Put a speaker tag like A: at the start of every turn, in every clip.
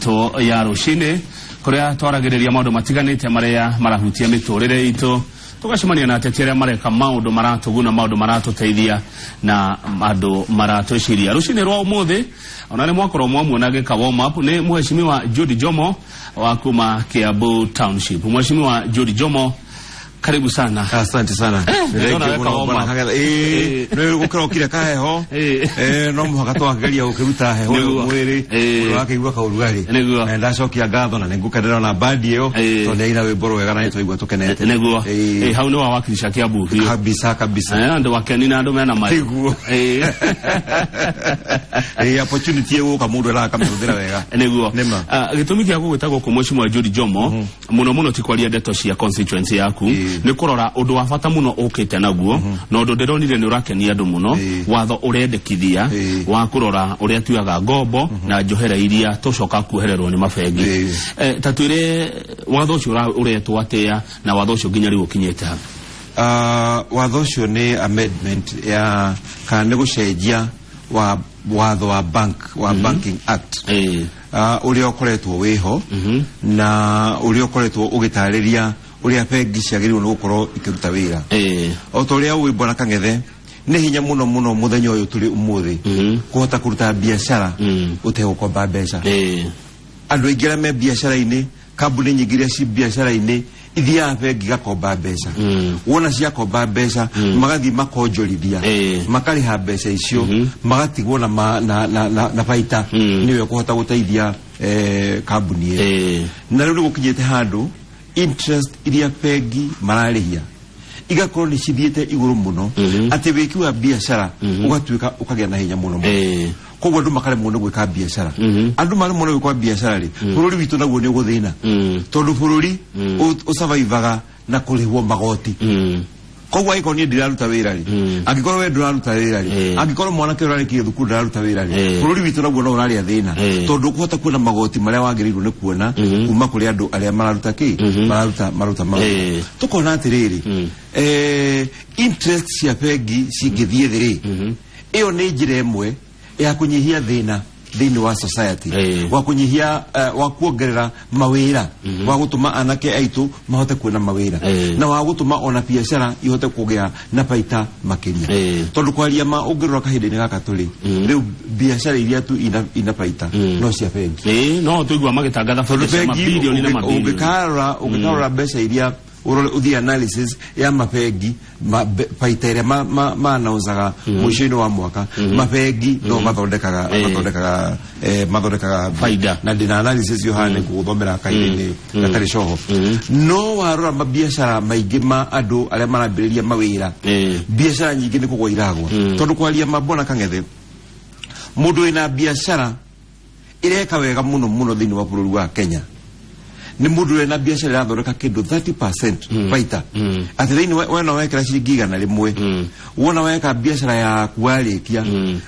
A: Itũ ya rũcinĩ kũrĩa twaragĩrĩria maũndũ matiganĩte marĩa marahutia mĩtũrĩre itũ, tũgacemania na ateti arĩa mareka maũndũ maratũguna, maũndũ maratũteithia na andũ maratwĩciria. Rũcinĩ rwa ũmũthĩ ona nĩ mwakorwo mwamuona gĩka warm up, nĩ Mheshimiwa Jude Jomo wa kuma Kiambu Township. Mheshimiwa Jude Jomo, karibu sana.
B: Asante sana.
A: Ndĩrona weka warm up.
B: Nä gå kä rokire kaheho. No mũhaka twageria gũkĩruta heho
A: Nĩguo.
B: mwĩrĩ mũndũ wakĩigua kaũrugarĩ. Na ndacokia ngatho na nĩngũkenera na bandi ĩyo tondũ nĩaina rwĩmbo rwega na nĩtwaigua tũkenete.
A: Nĩguo. Hau nĩ wawakilisha Kiambu biũ.
B: Kabisa kabisa.
A: Andũ akeni na andũ mena mayũ.
B: Nĩguo. Opportunity ĩgũka mũndũ eraga akamĩhũthĩra wega.
A: Nĩguo.
B: Nĩma.
A: Ah, gĩtũmi kĩa gũgwĩta gũkũ, Mheshimiwa Jude Jomo, mũno mũno ti kwaria ndeto cia constituency yaku, nĩ kũrora ũndũ wa bata mũno ũkĩte naguo na ũndũ ndĩronire nĩ ũrakenia andũ mũno, watho ũrendekithia wa kũrora ũrĩa tuyaga ngombo na njohera iria tũcoka kuohererwo nĩ mabengi. Ta twĩre watho ũcio ũretwo atĩa na watho ũcio nginya rĩu ũkinyĩte ha?
B: Watho ũcio nĩ amendment ya kana nĩ gũcenjia wa watho wa bank wa Banking Act ũrĩa ũkoretwo wĩho na ũrĩa ũkoretwo ũgĩtarĩria ũrĩa bengi ciagĩrĩirwo nĩ gũkorwo ikĩruta wĩra. O ta ũrĩa ũĩ, bwana Kang'ethe, nĩ hinya mũno mũno mũthenya ũyũ tũrĩ ũmũthĩ kũhota kũruta biacara ũtegũkomba mbeca. Andũ aingĩ arĩa me biacara-inĩ, kambuni nyingĩ iria ci biacara-inĩ ithiaga bengi igakomba mbeca. Wona ciakomba mbeca, magathiĩ makonjorithia, makarĩha mbeca icio, magatigwo na, ma, na, na, na, na baita nĩyo ĩkũhota gũteithia kambuni ĩyo. Na rĩu nĩ gũkinyĩte handũ interest iria bengi mararĩhia igakorwo nĩ cithiĩte igũrũ mũno atĩ wĩki wa biacara ũgatuĩka ũkagĩa na hinya mũno mũno. Koguo andũ makaremwo nĩ gwĩka biacara. Andũ maremwo nĩ gwĩka biacara rĩ, bũrũri witũ naguo nĩ ũgũthĩna tondũ bũrũri ũsurvivaga na kũrĩhwo magoti. Koguo angĩkorwo niĩ ndiraruta wĩra rĩ, angĩkorwo we ndũraruta wĩra rĩ, angĩkorwo mwanake ũrarĩkirie thukuru ndararuta wĩra rĩ, bũrũri witũ naguo no ũrarĩa thĩna tondũ ũkũhota kuona magoti marĩa wagĩrĩirwo nĩ kuona kuma kũrĩ andũ arĩa mararuta kĩ mararuta magoti. Tũkona atĩrĩrĩ, interest cia bengi cingĩthiĩ thĩ rĩ, ĩyo nĩ njĩra ĩmwe ya kũnyihia thĩna thĩinĩ wa society, wa kũnyihia wa kuongerera mawĩra, wa gũtũma anake aitũ mahote kuona mawĩra na wa gũtũma ona biacara ihote kũgĩa na baita makĩria. Tondũ kwaria ma, ũngĩrora kahinda-inĩ gaka tũrĩ rĩu, biacara iria tu ina baita no cia bengi.
A: No tũigua magĩtangatha
B: tondũ
A: baita cia
B: bengi
A: mabilioni na mabilioni.
B: Ũngĩkarora mbeca iria ũrore ũthiĩ analysis ya mabengi baita ĩrĩa ma-announcaga mũico-inĩ wa mwaka, mabengi no mathondekaga mathondekaga
A: Faida.
B: Na ndĩna analysis yo haha nĩ ngũgũthomera kahinda-inĩ gatarĩ coho. No warora mabiacara maingĩ ma andũ arĩa marambĩrĩria mawĩra, biacara nyingĩ nĩ kũgwa iragwa tondũ kwaria ma, bwana Kang'ethe, mũndũ wĩna biacara ĩreka wega mũno mũno thĩinĩ wa bũrũri wa Kenya nĩ mũndũ wĩna biacara ĩrathondeka kĩndũ 30% baita, atĩ thĩinĩ wena wekĩra ciringi 100, wona weka biacara yaku warĩkia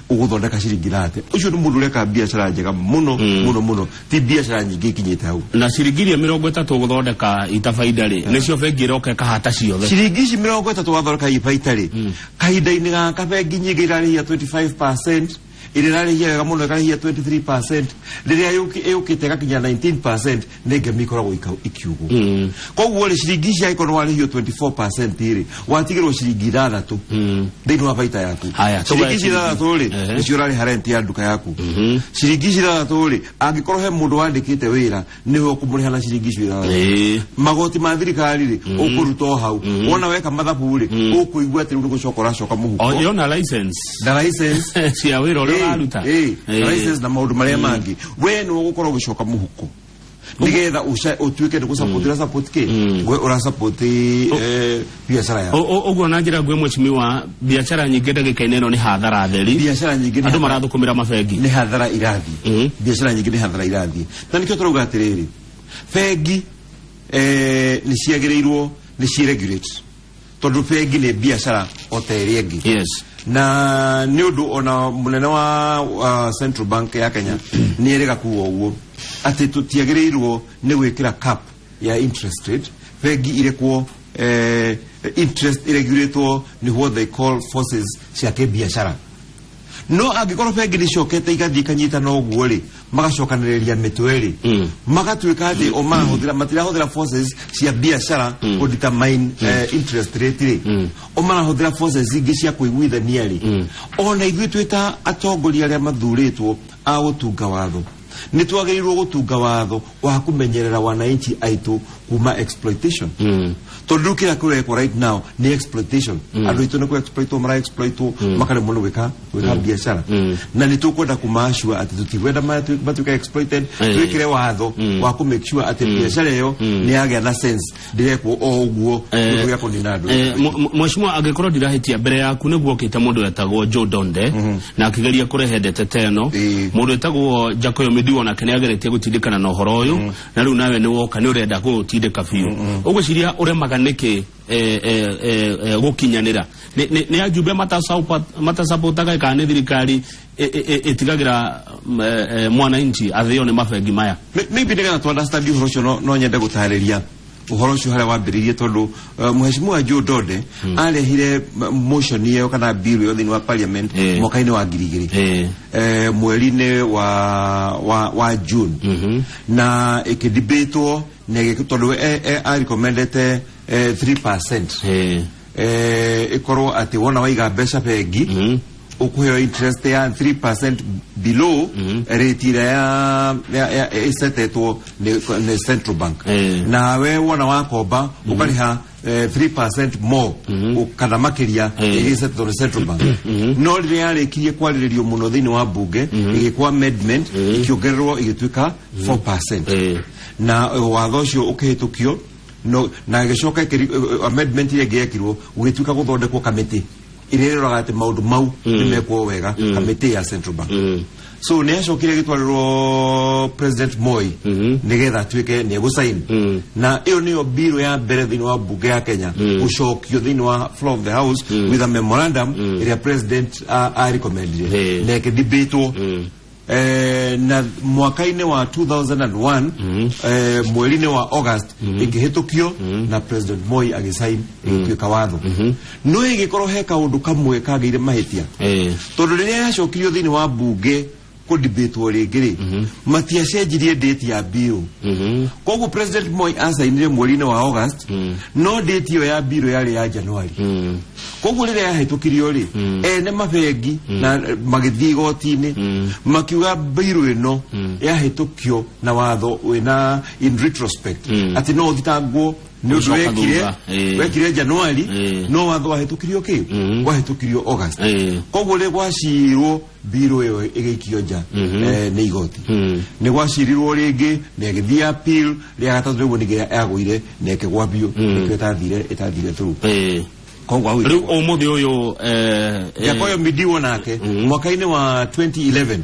B: ũgũthondeka ciringi 30. Ũcio nĩ mũndũ ũreka biacara njega mũno mũno mũno. Ti biacara nyingĩ ikinyĩte hau.
A: Na ciringi iria 30 ũgũthondeka ita baida rĩ, nĩcio bengi ĩroka ĩkahata ciothe.
B: Ciringi ici 30 wathondeka i baita rĩ, kahinda-inĩ gaka bengi nyingĩ irarĩhia 25%, ĩrĩa ĩrarĩhia wega mũno ĩkarĩhia 23%, rĩrĩa yũkĩte ĩgakinya 19%, nĩ ngemi ikoragwo ikiugwo. Koguo rĩ, ciringi ici angĩkorwo nĩ warĩhio 24% rĩ, watigĩrwo ciringi 6 thĩinĩ wa baita yaku.
A: Haya,
B: ciringi
A: tũgae
B: ici
A: ciringi.
B: 6 rĩ, nĩcio ũrarĩha rent ya nduka yaku. Ciringi ici 6 rĩ, angĩkorwo he mũndũ wandĩkĩte wĩra, nĩwe ũkũmũrĩha na ciringi icio 6. Magoti ma thirikari rĩ, ũkũruta o hau. Wona weka mathabu rĩ, ũkũigua atĩ rĩu nĩ gũcoka ũracoka mũhuko.
A: O yona license
B: na license
A: cia wĩra ũrĩa ũraruta.
B: Na license na maũndũ marĩa mangĩ, we nĩwe ũgũkorwo ũgĩcoka mũhuko nĩgetha ũtuĩke nĩ gũsupport, ũrasupport kĩ, we ũrasupport biacara yaku.
A: Ũguo na njĩra nguĩ, mheshimiwa, biacara nyingĩ ndagĩka-inĩ ĩno nĩ hathara theri.
B: Biacara nyingĩ nĩ
A: Andũ marathũkũmĩra mabengi.
B: Nĩ hathara irathiĩ. Biacara nyingĩ nĩ hathara irathiĩ, na nĩkĩo tũrauga atĩrĩrĩ, bengi nĩ ciagĩrĩirwo nĩ ciregulate tondũ bengi nĩ biacara o ta ĩrĩa ĩngĩ. Na nĩ ũndũ ona mũnene wa Central Bank ya Kenya nĩ erĩga kuga ũguo atĩ tũtiagĩrĩirwo nĩ gwĩkĩra cap ya interest rate, bengi irekwo interest iregulatwo nĩ what they call forces cia kĩbiacara. No angĩkorwo bengi nĩ ciokete igathiĩ ikanyitana ũguo rĩ, magacokanĩrĩria mĩtwe rĩ, magatuĩka atĩ o marahũthĩra, matirahũthĩra forces cia biacara kũ determine interest rate rĩ, o marahũthĩra forces ingĩ cia kũiguithania rĩ, ona ithuĩ twĩ ta atongoria arĩa mathurĩtwo a gũtunga watho, nĩ twagĩrĩirwo gũtunga watho wa kũmenyerera wananchi aitũ kuma exploitation, tondũ rĩu kĩrĩa kũrekwo right now nĩ exploitation. Andũ aitũ nĩ kũ-exploitwo, mara-exploitwo, makaremwo nĩ gwĩka biacara, na nĩ tũkwenda kũmacua atĩ tũtikwenda matuĩke exploited. Twĩkĩre watho wa kũ make sure atĩ biacara ĩyo nĩ yagĩa na sense, ndĩrekwo o ũguo nĩ ũndũ gĩa kũnina andũ.
A: Mheshimiwa, angĩkorwo ndirahĩtia, mbere yaku nĩguo okĩte mũndũ wetagwo Joe Donde na akĩgeria kũrehe ndete ta ĩno. Mũndũ wetagwo Jakoyo Midiwo nake nĩ ageretie gũtindĩkana na ũhoro ũyũ, na rĩu nawe nĩ woka nĩ ũrenda gũũtindĩka biũ. Ũgwĩciria ũremaga nĩkĩ gũkinyanĩra? Nĩ ajumbe matasapotaga kana nĩ thirikari ĩtigagĩra mwananchi athĩo nĩ mabengi maya?
B: Maybe nĩgetha tu understand ũhoro ũcio, no nyende gũtarĩria ũhoro ũcio harĩa wambĩrĩirie, tondũ Mheshimiwa Joe Donde arehire motion ĩyo kana bill ĩyo thĩinĩ wa parliament mwaka-inĩ wa 2000, mweri-inĩ wa June, na ĩkĩdebatwo na tondũ arecommendete 3%, ĩkorwo atĩ wona waiga mbeca bengi, ũkũheo interest ya 3% below rate ĩrĩa ya ĩsetetwo nĩ central bank, nawe wona wakomba ũkarĩha 3% more kana makĩria ĩgĩsetetwo nĩ central bank. No rĩrĩa yarĩkirie kwarĩrĩrio mũno thĩinĩ wa bunge, ĩgĩkwo amendment, ĩkĩongererwo ĩgĩtuĩka 4%, na watho ũcio ũkĩhĩtũkio, no na ĩgĩcoka amendment ĩrĩa ĩngĩ yekirwo, gũgĩtuĩka gũthondekwo kamĩtĩ ĩrĩa ĩroraga atĩ maũndũ mau nĩ mekwo wega, kamĩtĩ ya central bank. So nĩ yacokire ĩgĩtwarĩrwo President Moi nĩgetha atuĩke nĩ egũsign, na ĩyo nĩyo bill ya mbere thĩinĩ wa bunge ya Kenya gũcokio thĩinĩ wa floor of the house with a memorandum ĩrĩa president arecommendire, na ĩkĩdebatwo. Na mwaka-inĩ wa 2001, mweri-inĩ wa August, ĩkĩhĩtũkio na President Moi agĩsign, ĩgĩtuĩka watho. No ĩgĩkorwo he kaũndũ kamwe kagĩire mahĩtia, tondũ rĩrĩa yacokirio thĩinĩ wa bunge kũdebatwo rĩngĩ rĩ, matiacenjirie date ya bill. Koguo President Moi acainire mweri-inĩ wa August, no date ĩyo ya bill yarĩ ya January. Koguo rĩrĩa yahĩtũkirio rĩ, ene mabengi na magĩthiĩ igoti-inĩ, makiuga bill ĩno yahĩtũkio na watho wĩna in retrospect, atĩ no ũthitangwo nĩ ũndũ
A: Gũcoka
B: wekire
A: thutha,
B: wekire January, no watho wahĩtũkirio kĩ wahĩtũkirio August. Koguo rĩ, gwacirwo bill ĩyo ĩgĩikio nja nĩ igoti. Nĩ gwacirirwo rĩngĩ na ĩgĩthiĩ appeal rĩa gatatũ, nĩguo ningĩ yagũire na ĩkĩgwa biũ, nĩkĩo ĩtathire through. Koguo hau
A: Rĩu ũmũthĩ ũyũ
B: Jakoyo Midiwo nake mwaka-inĩ wa 2011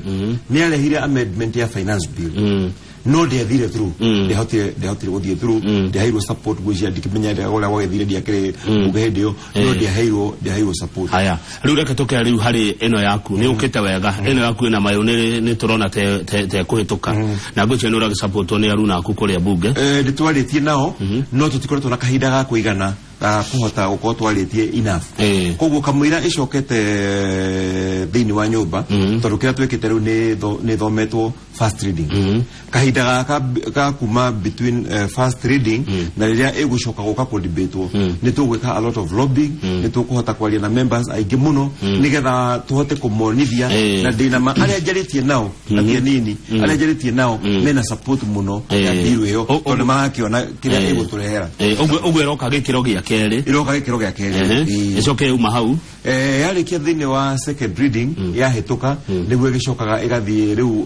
B: nĩ arehire amendment ya finance bill, no ndĩathire through, ndĩahotire gũthiĩ through, ndĩaheirwo support. Gwĩcia ndikĩmenya ũrĩa gwagĩthire, ndiakĩrĩ bunge hĩndĩ ĩyo, no ndĩaheirwo support.
A: Haya, rĩu reke tũke rĩu harĩ ĩno yaku. Nĩ ũkĩte wega, ĩno yaku ĩna mayũ nĩ tũrona te kũhĩtũka, na ngwĩciria nĩ ũragĩsupportwo nĩ aruna aku kũrĩa bunge.
B: Nĩ twarĩtie nao, no tũtikoretwo na kahinda ga kũigana ga kũhota gũkorwo twarĩtie enough. Koguo kamũira ĩcokete thĩinĩ wa nyũmba, tondũ kĩrĩa twĩkĩte rĩu nĩ ĩthometwo first reading, kahinda gaka ga kuma between first reading na rĩrĩa ĩgũcoka gũka kũdebatwo, nĩ tũgwĩka a lot of lobbying, nĩ tũkũhota kwaria na members aingĩ mũno nĩgetha tũhote kũmonithia. Na ndĩna ma arĩa njarĩtie nao, na ti anini, arĩa njarĩtie nao mena support mũno ya bill ĩyo, tondũ nĩ marakĩona kĩrĩa ĩgũtũrehera.
A: Ũguo ĩroka gĩkĩro gĩa kerĩ?
B: Ĩroka gĩkĩro gĩa kerĩ. Ĩĩ.
A: Ĩcoke yauma hau?
B: Yarĩkia thĩinĩ wa second reading, yahĩtũka, nĩguo ĩgĩcokaga ĩgathiĩ rĩu,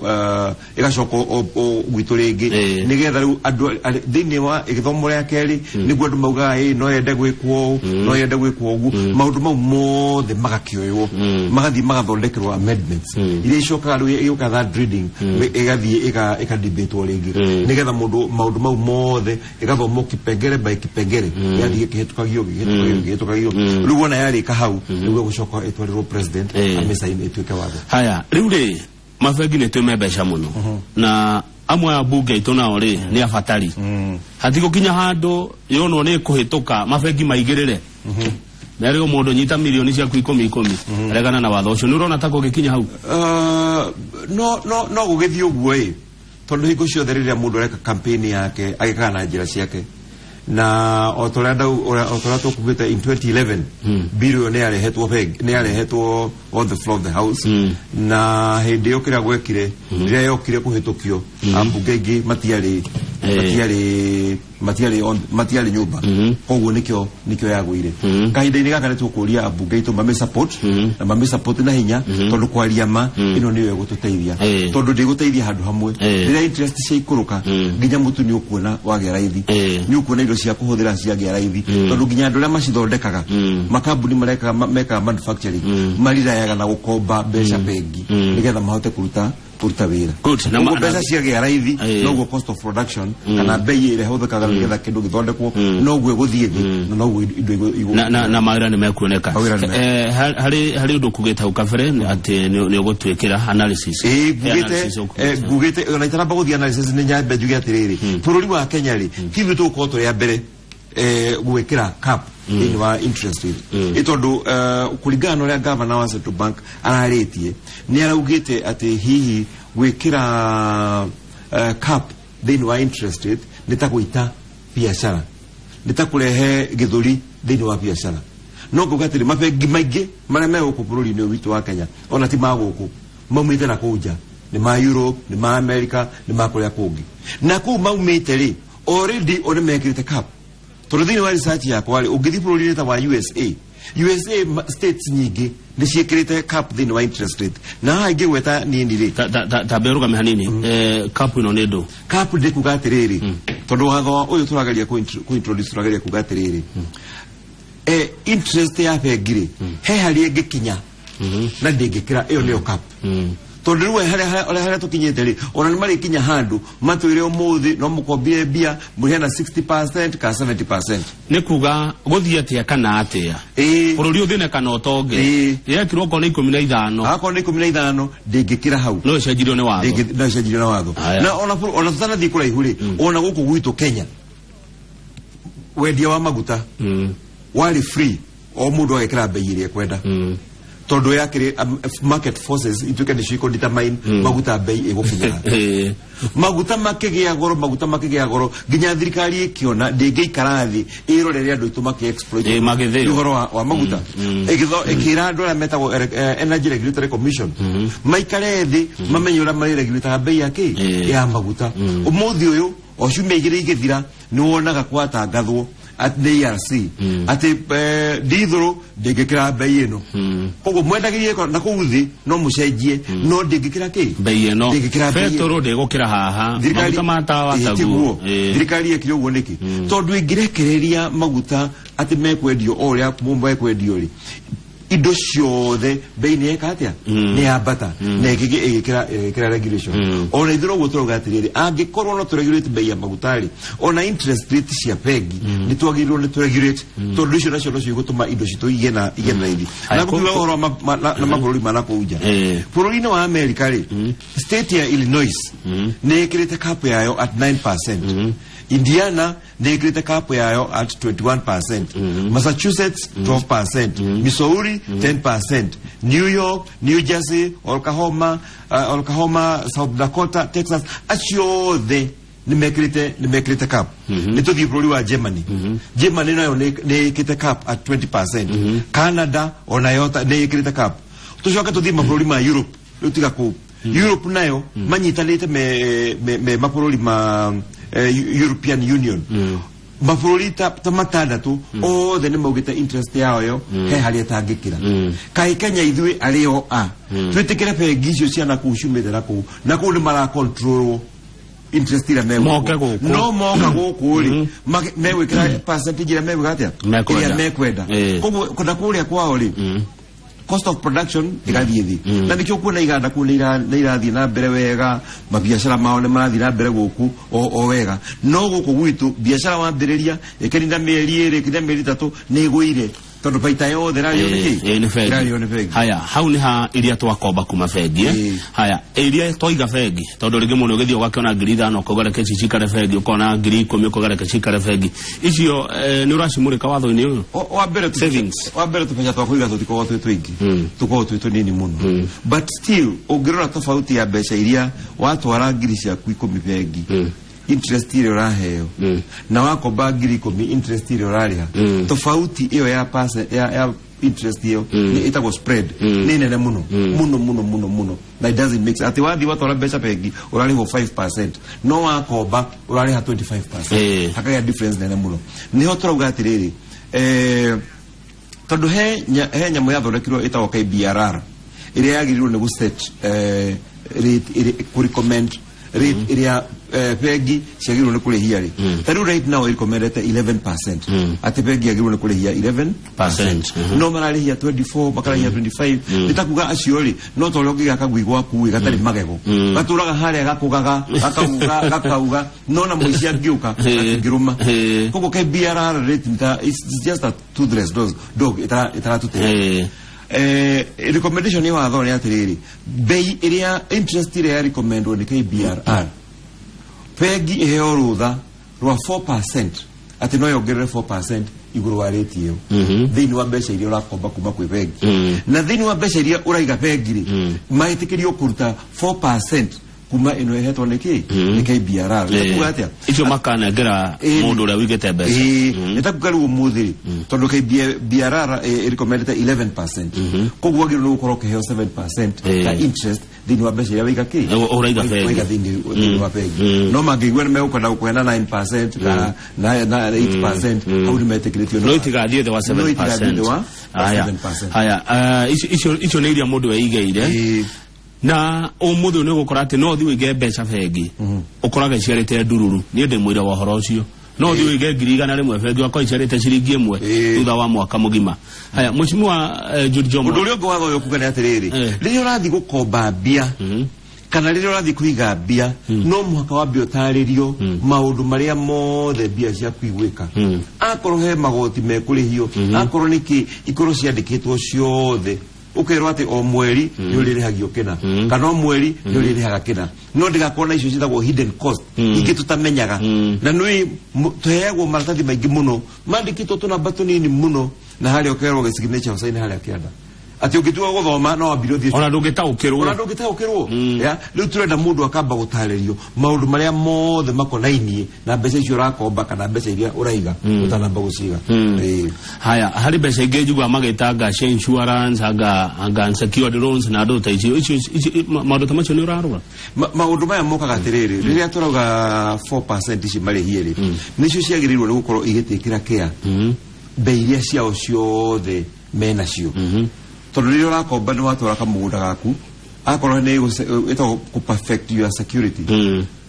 B: ĩgacoka o gwitũ rĩngĩ, nĩgetha rĩu andũ thĩinĩ wa ĩgĩthomwo rĩa kerĩ, nĩguo andũ maugaga ĩ no yende gwĩkwo ũũ, no yende gwĩkwo ũguo. Maũndũ mau mothe magakĩoywo, magathiĩ magathondekerwo amendments iria icokaga rĩu ĩgĩũka third reading, ĩgathiĩ ĩkadebatwo rĩngĩ, nĩgetha mũndũ maũndũ mau mothe ĩgathomwo kipengere by kipengere, ĩgathiĩ ĩkĩhĩtũkagio, ĩkĩhĩtũkagio, ĩkĩhĩtũkagio. Rĩu wona yarĩka hau, nĩguo gũcoka ĩtwarĩrwo president amĩcaini ĩtuĩke watho.
A: Haya, rĩu rĩ, mabengi nĩ twĩme mbeca mũno, na amwe a bunge aitũ nao rĩ nĩ abatari. Hatigũkinya handũ yonwo nĩ kũhĩtũka mabengi maigĩrĩre? Merĩo mũndũ nyita mirioni ciaku ikũmi ikũmi, regana na watho ũcio. Nĩ ũrona ta kũngĩkinya hau?
B: No gũgĩthiĩ ũguo ĩ, tondũ hingo ciothe rĩrĩa mũndũ areka campaign yake agĩkaga na njĩra ciake, na o ta ũrĩa o ta ũrĩa tũkugĩte, in 2011 bill ĩyo nĩ yarehetwo nĩ yarehetwo on the floor of the house, na hĩndĩ ĩyo kĩrĩa gwekire, rĩrĩa yokire kũhĩtũkio, ambunge aingĩ matiarĩ matiarĩ nyũmba, koguo nĩkĩo yagũire. Kahinda-inĩ gaka nĩ tũkũria ambunge aitũ mame support na mame support na hinya, tondũ kwaria ma ĩno nĩyo ĩgũtũteithia, tondũ ndĩgũteithia handũ hamwe. Rĩrĩa interest ciaikũrũka, nginya mũtu nĩ ũkuona wagĩa raithi, nĩ ũkuona indo cia kũhũthĩra ciagĩa raithi, tondũ nginya andũ arĩa macithondekaga, makambuni marekaga mekaga manufacturing, marirayaga na gũkomba mbeca bengi nĩgetha mahote kũruta wĩra.
A: Good.
B: Na Koguo mbeca ciagĩa raithi, noguo cost of production kana bei ĩrĩa ĩhũthĩkaga nĩgetha kĩndũ gĩthondekwo noguo ĩgũthiĩ thĩ, na noguo indo
A: na mawĩra nĩ mekuoneka. Mawĩra nĩ Harĩ ũndũ kugĩte hau kabere atĩ nĩ ũgũtwĩkĩra analysis.
B: Ĩĩ, ngugĩte analysis ũkugĩte. Ngugĩte ona itaramba gũthiĩ analysis, nĩ nyambe njuge atĩrĩrĩ, bũrũri wa Kenya rĩ, ti ithuĩ tũgũkorwo tũrĩ a mbere gwĩkĩra cap thĩinĩ wa interest rate, ĩ tondũ kũringana na ũrĩa governor wa Central Bank ararĩtie, nĩ araugĩte atĩ hihi gwĩkĩra cap thĩinĩ wa interest rate nĩ ta gũita biacara, nĩ ta kũrehe gĩthũri thĩinĩ wa biacara. No ngauga atĩrĩ, mabengi maingĩ marĩa me gũkũ bũrũri-inĩ ũyũ witũ wa Kenya ona ti ma gũkũ, maumĩte na kũu nja, nĩ ma Europe, nĩ ma America, nĩ ma kũrĩa kũngĩ, na kũu maumĩte rĩ, already o nĩ mekĩrĩte cap, tondũ thĩinĩ wa research yakwa rĩ, ũngĩthiĩ bũrũri-inĩ ta wa USA, states nyingĩ nĩ ciĩkĩrĩte cap thĩinĩ wa interest rate, na haha ingĩgweta nini rĩ,
A: Ta mbe ũrũgame hanini. Cap ĩno nĩ ndũ?
B: Cap ndĩ kuga atĩrĩrĩ, tondũ watho ũyũ tũrageria kũ-introduce, tũrageria kuga atĩrĩrĩ, interest ya bengi rĩ, he harĩa ĩngĩkinya na ndĩngĩkĩra, ĩyo nĩyo cap, tondũ rĩu harĩa tũkinyĩte rĩ, ona nĩ marĩkinya handũ matwĩre ũmũthĩ no mũkombire mbia mũrĩhe na 60% ka 70%.
A: Nĩ kuga gũthiĩ atĩa kana atĩa, bũrũri ũthĩne kana ũtonge, yekirwo okorwo nĩ 15,
B: akorwo nĩ 15, ndĩngĩkĩra hau.
A: No ĩcenjirio nĩ watho.
B: No ĩcenjirio na watho. Na ona tũtanathiĩ kũraihu rĩ, ona gũkũ gwitũ Kenya wendia wa maguta warĩ free, o mũndũ agekĩra bei ĩrĩa ekwenda, tondũ yakĩrĩ market forces ituĩke nĩcio ikũ determine maguta bei ĩgũkinya. Maguta makĩgĩa goro, maguta makĩgĩa goro, nginya thirikari ĩkĩona ndĩngĩikara thĩ ĩrorere andũ aitũ makĩ exploit
A: Magĩthĩo.
B: nĩ ũhoro wa maguta. Ĩkĩra andũ arĩa metagwo Energy Regulatory Commission maikare thĩ mamenye ũrĩa marĩregulataga bei ya kĩ ya maguta. Ũmũthĩ ũyũ, o ciumia 2 igĩthira, nĩ wonaga kwatangathwo at nĩ ERC atĩ ndithũrũ ndĩngĩkĩra bei ĩno, koguo mwendagĩrie na kũu thĩ no mũcenjie, no ndĩngĩkĩra kĩ?
A: Bei ĩno.
B: Ndĩngĩkĩra bei ĩno.
A: Betũrũ ndĩgũkĩra haha, maguta ma tawa taguo.
B: Tiguo. Thirikari yekire ũguo nĩkĩ? Tondũ ĩngĩrekereria maguta atĩ mekwendio o ũrĩa mekwendio rĩ, indo ciothe bei nĩ yeka atĩa? Nĩ yambata, na ĩgĩkĩra regulation. Ona ithuĩ noguo tũrauga atĩrĩrĩ, angĩkorwo no tũregulate bei ya maguta rĩ, ona interest rate cia bengi nĩ twagĩrĩirwo nĩ tũregulate, tondũ icio nacio nocio igũtũma indo citũ igĩe na raithi.
A: Aya,
B: Na ngũkiuga ũhoro wa na mabũrũri ma nakũu nja, bũrũri-inĩ wa America rĩ, state ya Illinois nĩ ĩkĩrĩte cap yayo at 9%, Indiana nĩ ĩkĩrĩte cap yayo at 21%, Massachusetts 12%, Missouri 10%, New York, New Jersey, Oklahoma, South Dakota, Texas, acio othe nĩ mekĩrĩte cap. Nĩ tũthiĩ bũrũri wa Germany. Germany nayo nĩ ĩkĩrĩte cap at 20%. Canada onayo nĩ ĩkĩrĩte cap. Tũcoke tũthiĩ mabũrũri ma Europe. Rĩu tiga kũu Europe, nayo manyitanĩte me mabũrũri ma European Union, mabũrũri ta matandatũ othe nĩ maugĩte interest yao yo he harĩa ĩtangĩkĩra. Kaĩ Kenya ithuĩ arĩ o a twĩtĩkĩre bengi icio cia nakũu ciumĩte nakũu, nakũu nĩ maracontrolwo interest ĩrĩa megwĩkwo.
A: Moke gũkũ.
B: No moka gũkũ rĩ, megwĩkĩra percentage ĩrĩa megwĩka atĩa?
A: Mekwenda.
B: Ĩrĩa mekwenda. Koguo kũnda kũrĩa kwao rĩ, cost of production ĩgathiĩ thĩ, na nĩkĩo kuona iganda kũu nĩ irathiĩ na mbere wega, mabiacara mao nĩ marathiĩ na mbere gũkũ o wega. No gũkũ gwitũ biacara wambĩrĩria, ĩkĩrinda mĩeri 2, ĩkĩrinda mĩeri 3, nĩ ĩgũire. Tondũ baita yothe ĩrarĩo nĩ kĩ?
A: Ĩ, nĩ bengi.
B: Ĩrarĩo nĩ bengi.
A: Haya, hau nĩ ha iria twakomba kuma bengi, eh? Haya, iria twaiga bengi, tondũ rĩngĩ mũndũ ũgĩthiĩ ũgakĩona 5,000 ũkauga reke ici cikare bengi, ũkona 10,000 ũkauga reke cikare bengi, icio nĩ ũracimũrĩka watho-inĩ ũyũ?
B: Wa mbere
A: Savings.
B: Wa mbere tũbeca twa kũiga tũtikoragwo twĩ tũingĩ, tũkoragwo twĩ tũnini mũno, but still ũngĩrora tofauti ya mbeca iria watwara 10,000 ciaku bengi, interest ĩrĩa ũraheo, na wakomba 10,000, interest ĩrĩa ũrarĩha, tofauti ĩyo ya percent, ya interest ĩyo nĩ ĩtagwo spread, nĩ nene mũno mũno mũno mũno mũno, na it doesn't make sense atĩ wathiĩ watwara mbeca bengi ũrarĩhwo 5% no wakomba ũrarĩha 25%. Hakagĩa difference nene mũno. Nĩho tũrauga atĩrĩrĩ, tondũ he nyamũ yathondekirwo ĩtagwo KBRR ĩrĩa yagĩrĩirwo nĩ gũset rate kũ recommend rate ĩrĩa bengi ciagĩrĩirwo nĩ kũrĩhia rĩ, ta rĩu right now ĩrecommendete 11%, atĩ bengi yagĩrĩirwo nĩ kũrĩhia 11%.
A: Percent,
B: No mararĩhia 24, makarĩhia 25. Nĩ ta kuga acio rĩ, no ta ũrĩa ũngĩgĩa kagui gwaku ĩ gatarĩ magego, gatũraga harĩa gakũgaga gakauga gakauga, no na mũici angĩũka gatingĩrũma. Koguo KBRR rate nĩ ta it's just a toothless dog ĩtaratũteithia. Recommendation ya watho nĩ atĩrĩrĩ, bei ĩrĩa interest ĩrĩa ya recommendwo nĩ KBRR, bengi ĩheo rũtha rwa 4% atĩ no yongerere 4% igũrũ wa rate ĩyo thĩinĩ wa mbeca iria ũrakomba kuma kwĩ bengi, na thĩinĩ wa mbeca iria ũraiga bengi rĩ, maĩtĩkĩrio kũruta 4% kuma ĩno ĩhetwo nĩ kĩ nĩ KBRR. Nĩ kuga atĩa?
A: Icio makanengera mũndũ ũrĩa wĩigĩte mbeca.
B: Ĩĩ, nĩ ta kuga rĩu ũmũthĩ rĩ, tondũ KBRR ĩrecommendete 11%, koguo wagĩrĩirwo nĩ gũkorwo ũkĩheo 7% ta interest thĩinĩ wa mbeca iria waiga kĩ
A: Ũraiga bengi.
B: Waiga thĩinĩ wa bengi. No mangĩigua nĩ megũkwenda gũkũhe na 9% kana na 8%, hau nĩ metĩkĩrĩtio.
A: No itigathiĩ thĩ wa
B: No itigathiĩ thĩ
A: 7%.
B: wa
A: Haya.
B: 7%.
A: Haya, icio nĩ iria mũndũ eigĩire. Na ũmũthĩ nĩ ũgũkora atĩ no ũthiĩ ũige mbeca bengi ũkoraga iciarĩte ndururu. Niĩ ndĩ mũira wa ũhoro ũcio. No ũthiĩ ũige 100,000 bengi ũgakorwo iciarĩte ciringi 1 thutha wa mwaka mũgima. Haya, Mheshimiwa Jude Jomo.
B: Ũndũ ũrĩa ũngĩ watho ũyũ kuga nĩ atĩrĩrĩ, rĩrĩa ũrathiĩ gũkomba mbia kana rĩrĩa ũrathiĩ kũiga mbia, no mũhaka wambe ũtarĩrio maũndũ marĩa mothe mbia ciaku igwĩka. Akorwo he magoti mekũrĩhio, akorwo nĩkĩ, ikorwo ciandĩkĩtwo ciothe, ũkerwo atĩ o mweri nĩ ũrĩrĩhagio kĩna kana o mweri nĩ ũrĩrĩhaga kĩna, no ndĩgakorwo na icio ciĩtagwo hidden cost ingĩ tũtamenyaga. Na nĩ tũheagwo maratathi maingĩ mũno mandĩkĩtwo tũnamba tũnini mũno, na harĩa ũkerwo gĩsignature ũcaine harĩa kĩanda, atĩ ũngĩtua gũthoma no wambire ũthiĩ
A: Ona ndũngĩtaũkĩrwo.
B: Ona ndũngĩtaũkĩrwo. Ya rĩu tũrenda mũndũ akamba gũtarĩrio maũndũ marĩa mothe makonainie na mbeca icio ũrakomba kana mbeca iria ũraiga ũtanamba gũciga. Ĩĩ.
A: Haya, harĩ mbeca ingĩ njiguaga magĩtanga cia insurance, anga unsecured loans na andũ ta icio, maũndũ ta macio nĩ ũrarora?
B: Maũndũ maya mokaga atĩrĩrĩ, rĩrĩa tũrauga 4% ici marĩhie rĩ, nĩcio ciagĩrĩirwo nĩ gũkorwo igĩtĩkĩra kĩa mbei iria ciao ciothe menacio, tondũ rĩrĩa ũrakomba nĩ watwara kamũgũnda gaku, akorwo nĩ ĩtagwo kũ perfect your security.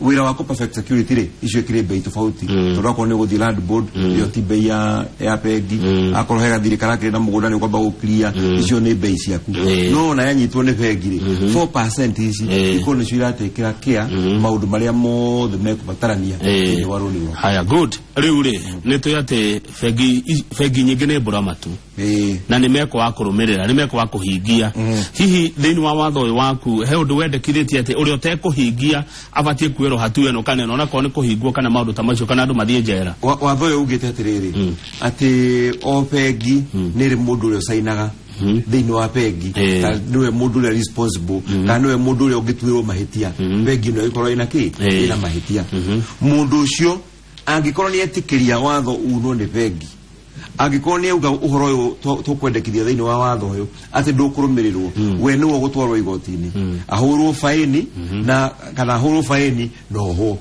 B: Wĩra wa kũ perfect security rĩ, icio ikĩrĩ bei tofauti, tondũ akorwo nĩ ũgũthiĩ land board, ĩyo ti bei ya bengi. Akorwo he gathirĩ karakĩrĩ na mũgũnda nĩ ũkwamba gũclear, icio nĩ bei ciaku. No ona yanyitwo nĩ bengi rĩ, 4% ici ikorwo nĩcio iratĩkĩra kĩa maũndũ marĩa mothe mekũbatarania thĩinĩ wa rũni rwaku.
A: Haya, good. Rĩu rĩ, nĩ tũĩ atĩ bengi nyingĩ nĩ mbũramatu na nĩ mekwa wa kũrũmĩrĩra, nĩ mekwa wa kũhingia. Hihi thĩinĩ wa watho ũyũ waku he ũndũ wendekithĩtie atĩ ũrĩa ũtekũhingia abatiĩ kuoerwo hatua ĩno kana ĩno, onakorwo nĩ kũhingwo kana maũndũ ta macio, kana andũ mathiĩ njera?
B: Watho ũyũ ugĩte atĩrĩrĩ, atĩ o bengi nĩ ĩrĩ mũndũ ũrĩa ũcainaga thĩinĩ wa bengi, ta nĩwe mũndũ ũrĩa responsible kana nĩwe mũndũ ũrĩa ũngĩtuĩrwo mahĩtia bengi ĩno ĩkorwo ĩna kĩ ĩna mahĩtia. Mũndũ ũcio angĩkorwo nĩ etĩkĩria watho unwo nĩ bengi, angĩkorwo nĩ auga ũhoro ũyũ tũkwendekithia thĩinĩ wa watho ũyũ atĩ ndũkũrũmĩrĩrwo, we nĩwe ũgũtwarwo igoti-inĩ ahũrwo baĩni na kana ahũrwo baĩni na ohwo.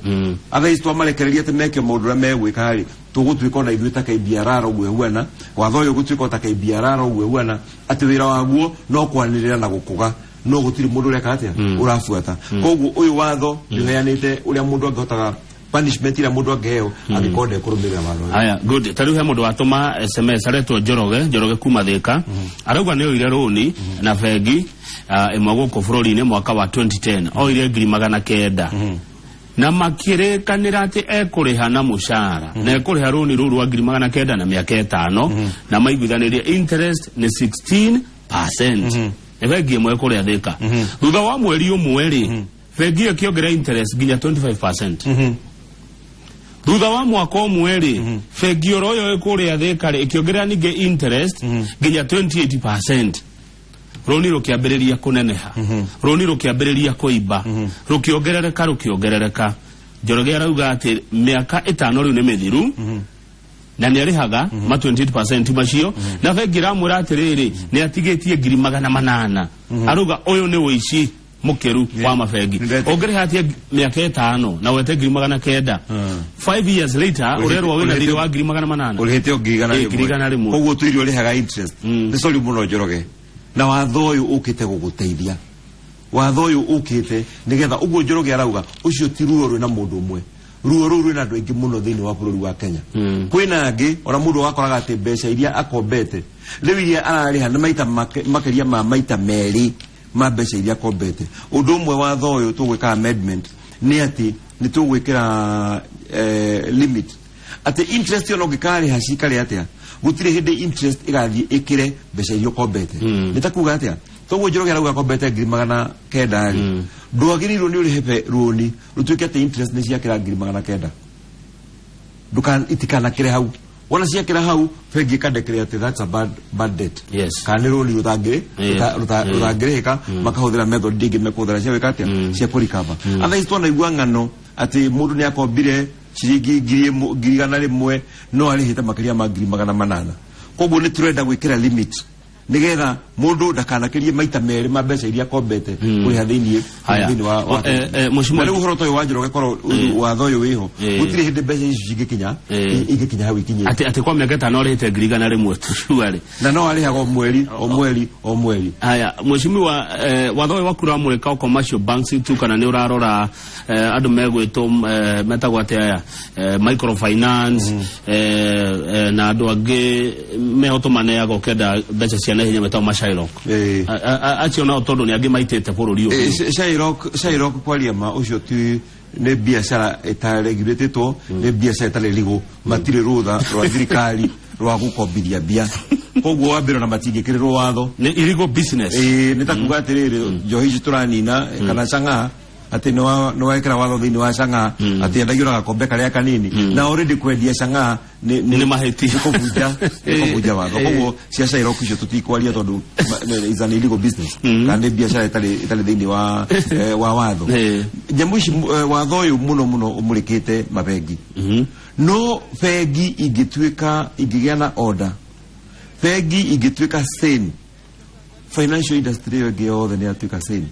B: Otherwise twamarekereria atĩ meke maũndũ ũrĩa megwĩka rĩ, tũgũtuĩka ona ithuĩ ta KBRR ũguo ĩhuana, watho ũyũ ũgũtuĩka o ta KBRR ũguo ĩhuana, atĩ wĩra waguo no kwanĩrĩra na gũkũga, no gũtirĩ mũndũ ũreka atĩa ũrabuata. Koguo ũyũ watho nĩ ũheanĩte ũrĩa mũndũ angĩhotaga, punishment ĩrĩa mũndũ angĩheo angĩkorwo ndekũrũmĩrĩra watho ũyũ.
A: Haya, good. Ta rĩu he mũndũ watũma SMS aretwo Njoroge Njoroge kuma Thĩka, arauga nĩ oire rũni na bengi ĩmwe gũkũ bũrũri-inĩ mwaka wa 2010, oire 900,000. Na makĩrĩkanĩra atĩ ekũrĩha na mũcara na ekũrĩha rũni rũu rwa 900,000 na mĩaka 5, na maiguithanĩrie interest nĩ 16%. Nĩ bengi ĩmwe kũrĩa Thĩka. Thutha wa mweri ũmwe rĩ, bengi ĩyo ĩkĩongerera interest nginya 25%. Thutha wa mwaka ũmwe rĩ, bengi oro ĩyo ĩkũrĩa Thĩka rĩ, ĩkĩongerera ningĩ interest nginya 28%. Rũni rũkĩambĩrĩria kũneneha, rũni rũkĩambĩrĩria kũimba, rũkĩongerereka, rũkĩongerereka. Njoroge arauga atĩ mĩaka 5 rĩu nĩ mĩthiru na nĩ arĩhaga ma 28% macio, na bengi ĩramwĩra atĩrĩrĩ, nĩ atigĩtie 800,000. Arauga ũyũ nĩ ũici mũkĩru wa mabengi. Ũngĩrĩha atĩa mĩaka 5 na wete 900,000, 5 years later ũrerwo wĩna thirĩ wa 800,000?
B: Ũrĩhĩte o 100,000.
A: 100,000.
B: Koguo tuirio ũrĩhaga interest. Nĩ sorry mũno Njoroge, na watho ũyũ ũkĩte gũgũteithia. Watho ũyũ ũkĩte nĩgetha ũguo Njoroge arauga, ũcio ti ruo rwĩna mũndũ ũmwe, ruo rũu rwĩna andũ aingĩ mũno thĩinĩ wa bũrũri wa Kenya. Kwĩna angĩ ona mũndũ wakoraga atĩ mbeca iria akombete rĩu iria ararĩha nĩ maita makĩria ma maita merĩ ma mbeca iria akombete. Ũndũ ũmwe watho ũyũ tũgwĩka amendment nĩ atĩ nĩ tũgwĩkĩra limit atĩ interest ĩyo no ngĩkarĩha cikare atĩa, gũtirĩ hĩndĩ interest ĩgathiĩ ĩkĩre mbeca iria ũkombete. Nĩ ta kuga atĩa, toguo Njoroge arauga akombete 900,000 rĩ, ndwagĩrĩirwo nĩ ũrĩhe rũni rũtuĩke atĩ interest nĩ ciakĩra 900,000. Ndukan itikanakĩre hau. Wona ciakĩra hau, bengi ĩkandekere atĩ that's a bad debt kana nĩ rũni rũtangĩrĩhĩka, makahũthĩra method ingĩ mekũhũthĩra cia gwĩka atĩa, cia kũrikaba. Otherwise twanaigua ng'ano atĩ mũndũ nĩ akombire ciringi 100,000 no arĩhĩte makĩria ma 800,000. Koguo nĩ tũrenda gwĩkĩra limit nĩgetha mũndũ ndakanakĩrie maita merĩ ma mbeca iria akombete kũrĩha thĩinĩ
A: Haya.
B: thĩinĩ wa
A: Mheshimiwa-
B: Na rĩu ũhoro ta ũyũ wa Njoroge, korwo watho ũyũ wĩho, gũtirĩ hĩndĩ mbeca icio cingĩkinya ingĩkinya hau ikinyĩte.
A: Atĩ kwa mĩaka 5 ũrĩhĩte 100,000 tu surely.
B: Na no arĩhaga o mweri, o mweri, o mweri.
A: Haya, mheshimiwa, watho ũyũ waku ũramũrĩka o commercial banks tu kana nĩ ũrarora andũ megwĩtwo metagwo atĩa aya, microfinance, na andũ angĩ meho tũmaneaga ũkĩenda mbeca cia naihenya metagwo mashylock? Acio nao tondũ nĩ angĩ maitĩte bũrũri ũyũ.
B: Shylock kwaria ma ũcio ti nĩ biacara ĩtaregulatĩtwo, nĩ biacara ĩtarĩ legal, matirĩ rũtha rwa thirikari rwa gũkombithia mbia, koguo wa mbere ona matingĩkĩrĩrwo watho.
A: Nĩ illegal business.
B: Ĩĩ, nĩ ta kuga atĩrĩrĩ, njohi ici tũranina kana chang'aa, atĩ nĩ wekĩra watho thĩinĩ wa chang'aa atĩ endagio na gakombe karĩa kanini, na already kwendia chang'aa
A: Nĩ mahĩtia.
B: Nĩ kũbunja watho. Koguo cia Shylock icio tũtikwaria tondũ is an illegal business kana nĩ biacara ĩtarĩ thĩinĩ wa watho. Nyamũ ici, watho ũyũ mũno mũno ũmũrĩkĩte mabengi. No bengi ingĩtuĩka ingĩgĩa na order, bengi ingĩtuĩka sane, financial industry ĩyo ĩngĩ yothe nĩ yatuĩka sane,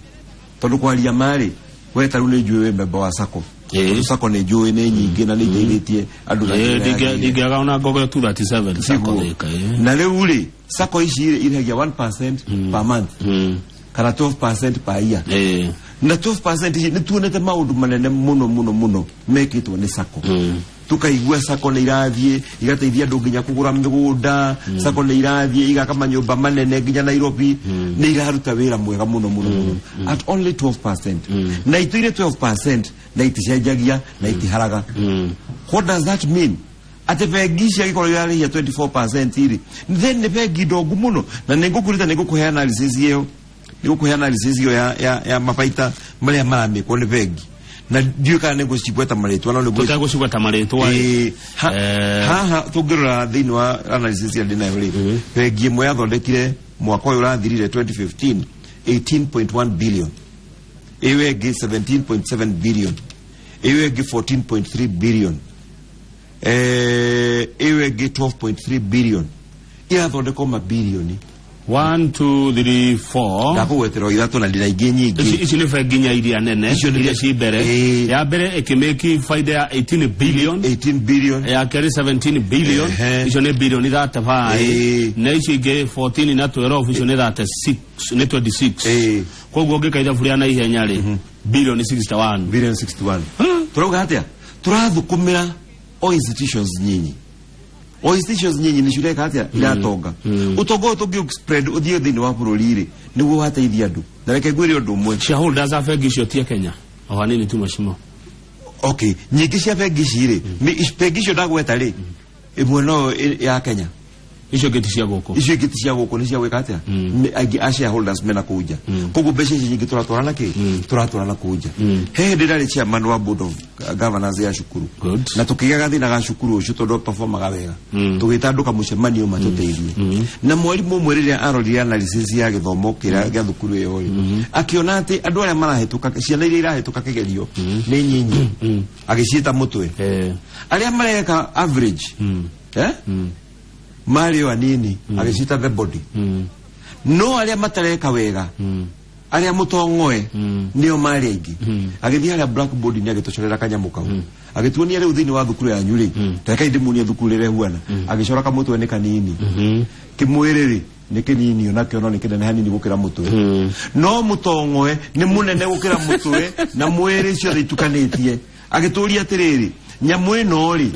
B: tondũ kwaria marĩ we ta rĩu nĩ njũĩ wĩ member wa sacco. Tondũ sacco nĩ njũĩ nĩ nyingĩ na nĩ iteithĩtie andũ na njĩra ya kĩgĩna.
A: Ndingĩaga ona ngogo 237 sacco.
B: Siguo.
A: Thĩka, ĩĩ.
B: Na rĩu rĩ, sacco ici rĩ irĩhagia 1% per month kana 12% per year. Na 12% ici nĩ tuonete maũndũ manene mũno mũno mũno mekĩtwo nĩ sacco. Tukaigua sacco nĩ irathiĩ igateithia andũ nginya kũgũra mĩgũnda, sacco nĩ irathiĩ igaka manyũmba manene nginya Nairobi, nĩ iraruta wĩra mwega mũno mũno mũno at only 12%, na itũire 12% na iticenjagia na itiharaga. What does that mean? Atĩ bengi ici angĩkorwo irarĩhia 24% rĩ, then nĩ bengi ndongu mũno, na nĩ ngũkwĩrĩte nĩ ngũkũhe analysis ĩyo, nĩ ngũkũhe analysis ĩyo ya mabaita marĩa maramĩkwo nĩ bengi, na ndiũĩ kana nĩ ngũcigweta marĩtwa, no nĩ
A: Tũtegũcigweta marĩtwa.
B: Ĩĩ, haha tũngĩrora thĩinĩ wa analysis ĩrĩa ndĩnayo rĩ, bengi ĩmwe yathondekire mwaka ũyũ ũrathirire 2015 18.1 billion, ĩyo ĩngĩ 17.7 billion, ĩyo ĩngĩ 14.3 billion, ĩyo ĩngĩ 12.3 billion, irathondekwo mabilioni.
A: 1 2 3 4.
B: Ndakũgwetera o ithatũ na ndĩna ingĩ nyingĩ.
A: Ici nĩ bengi inya iria nene
B: Icio
A: iria ci mbere. Ya mbere ĩkĩmĩki faida ya 18 billion.
B: 18 billion.
A: Ya kerĩ 17 billion. Icio nĩ bilioni 35. Na icio ingĩ 14 na 12, icio nĩ 36, nĩ 26. Koguo ũngĩka ithabu rĩa na ihenya rĩ, bilioni 61.
B: Billion 61. Turauga atia? Turathũkũmĩra o institutions nyinyi, o institutions nyinyi nĩ cireka atia, iratonga. Ũtonga ũyũ tũngĩ spread ũthiĩ thĩinĩ wa bũrũri rĩ, nĩguo wateithia andũ. Na reke ngwĩre ũndũ ũmwe.
A: Shareholders a bengi icio ti a Kenya o hanini tu macimo.
B: Okay, nyingĩ cia bengi ici rĩ, bengi icio ndagweta rĩ, ĩmwe no ya Kenya.
A: Icio ingĩ ti cia gũkũ.
B: Icio ingĩ ti cia gũkũ, nĩ cia gwĩka atĩa? Nĩ aingĩ a shareholders mena kũu nja. Koguo mbeca ici nyingĩ tũratwara na kĩ? Tũratwara na kũu nja. He hĩndĩ ndarĩ chairman wa board of governors ya cukuru.
A: Good.
B: Na tũkĩgĩa gathĩna ga cukuru ũcio tondũ performaga wega. Tũgĩta andũ kamũcemanio matũteithie. Na mwarimũ ũmwe rĩrĩa arorire analysis ya gĩthomo kĩrĩa gĩa thukuru ĩyo rĩ, akĩona atĩ andũ arĩa marahĩtũka, ciana iria irahĩtũka kĩgerio nĩ nyinyi, agĩciĩta mũtwe. Arĩa mareka average, eh? Marĩ o anini, agĩciĩta the body. No arĩa matareka wega, arĩa mũtong'oe, nĩo marĩ aingĩ. Agĩthiĩ harĩa blackboard nĩ agĩtũcorera kanyamũ kau, agĩtuonia rĩu thĩinĩ wa thukuru yanyu rĩ, rekai ndĩmuonie thukuru rĩrĩa ĩhuana. Agĩcora kamũtwe nĩ kanini, kĩmwĩrĩ rĩ nĩ kĩnini, onakĩo no nĩ kĩnene hanini gũkĩra mũtwe, no mũtong'oe nĩ mũnene gũkĩra mũtwe na mwĩrĩ ciothe itukanĩtie. Agĩtũria atĩrĩrĩ, nyamũ ĩno rĩ,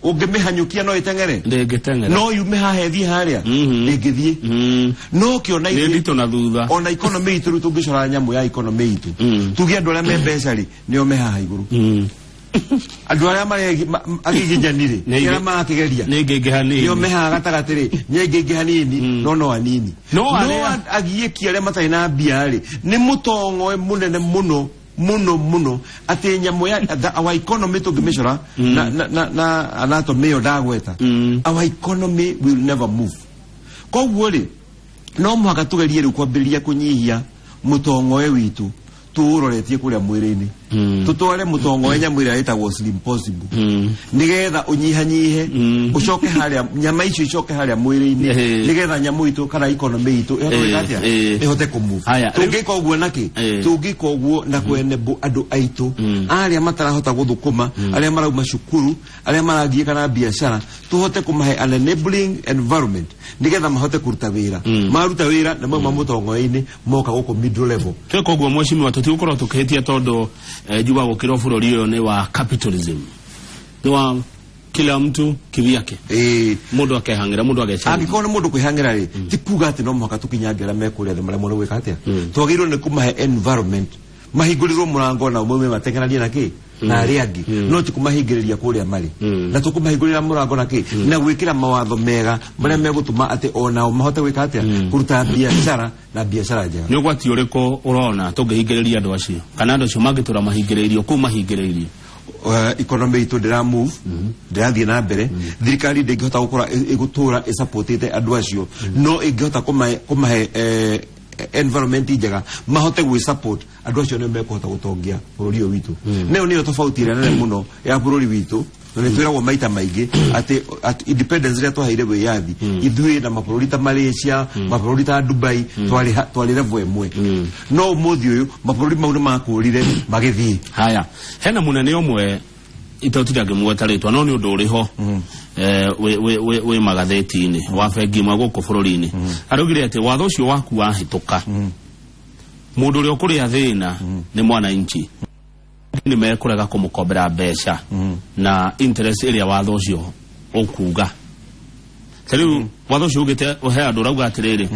B: ũngĩmĩhanyũkia no ĩteng'ere?
A: Ndĩngĩteng'era.
B: No yume haha ĩthiĩ harĩa? Ndĩngĩthiĩ. No kĩona
A: Nĩ nditũ na thutha.
B: Ona economy itũ rĩu, tũngĩcora nyamũ ya economy itũ, tuge andũ arĩa me mbeca rĩ, nĩo me haha igũrũ. Andũ arĩa agiginyani rĩ,
A: Nĩ
B: arĩa marakĩgeria,
A: Nĩ ingĩ hanini.
B: nĩo me haha gatagatĩ rĩ, nĩ aingĩ hanini, no anini.
A: No arĩa-
B: Agiĩki arĩa matarĩ na mbia rĩ, nĩ mũtong'oe mũnene mũno mũno mũno, atĩ nyamũ ya our economy tũngĩmĩcora na anatomy ĩyo ndagweta, our economy will never move. Koguo rĩ, no mũhaka tũgerie rĩu kwambĩrĩria kũnyihia mũtong'oe witũ tũũroretie kũrĩa mwĩrĩ-inĩ, tũtware mũtong'oe nyamũ ĩrĩa ĩtagwo slim possible, nĩgetha ũnyihanyihe, ũcoke harĩa nyama icio icoke harĩa mwĩrĩ-inĩ, nĩgetha nyamũ itũ kana economy itũ ĩhote gwĩka atĩa? Ĩhote kũmove.
A: Haya,
B: Tũngĩka ũguo nakĩ? Tũngĩka ũguo na kwenebo andũ aitũ arĩa matarahota gũthũkũma, arĩa marauma cukuru, arĩa maragiĩka na biacara, tũhote kũmahe an enabling environment nĩgetha mahote kũruta wĩra. Maruta wĩra na mauma mũtongo-inĩ moka gũkũ middle level.
A: Tweka ũguo, mheshimiwa, tũtigũkorwo tũkĩhĩtia tondũ njuga gũkĩrwo bũrũri ũyũ nĩ wa capitalism, nĩ wa kila mtu kivyake. Mũndũ akehang'ĩra, mũndũ agecaria.
B: Angĩkorwo nĩ mũndũ kwĩhang'ĩra rĩ, ti kuga atĩ no mũhaka tũkinyange arĩa me kũrĩa thĩ maremwo nĩ gwĩka atĩa. Twagĩrĩirwo nĩ kũmahe environment, mahingũrĩrwo mũrango na maume mateng'eranie na kĩ na arĩa angĩ, no ti kũmahingĩrĩria kũrĩa marĩ. Na tũkũmahingũrĩra mũrango na kĩ? Na gwĩkĩra mawatho mega marĩa megũtũma atĩ onao mahote gwĩka atĩa? Kũruta biacara na biacara njega.
A: Nĩ ũgwati ũrĩkũ ũrona tũngĩhingĩrĩria andũ acio, kana andũ acio mangĩtũra mahingĩrĩirio kũu mahingĩrĩirio?
B: Economy itũ ndĩra move, ndĩrathiĩ na mbere. Thirikari ndĩngĩhota gũkora ĩgũtũra ĩsupportĩte andũ acio, no ĩngĩhota kũmahe environment njega mahote gwĩ support, andũ acio nĩo mekũhota gũtongia bũrũri ũyũ witũ. Nayo nĩyo tofauti ĩrĩa nene mũno ya bũrũri witũ, na nĩ twĩragwo maita maingĩ atĩ independence ĩrĩa twaheire wĩyathi, ithuĩ na mabũrũri ta Malaysia, mabũrũri ta Dubai, twarĩ level ĩmwe, no ũmũthĩ ũyũ mabũrũri mau nĩ makũrire magĩthiĩ.
A: Haya, hena munene ũmwe itotinda ngĩmũgweta rĩtwa, no nĩ ũndũ ũrĩ ho wĩ magathĩti-inĩ wa bengi ĩmwe gũkũ bũrũri-inĩ, araugire atĩ watho ũcio waku wahĩtũka, mũndũ ũrĩa ũkũrĩa thĩna nĩ mwananchi, nĩ mekũrega kũmũkombera mbeca na interest ĩrĩa watho ũcio ũkuga. Ta rĩu watho ũcio ugĩte he andũ ũrauga atĩrĩrĩ,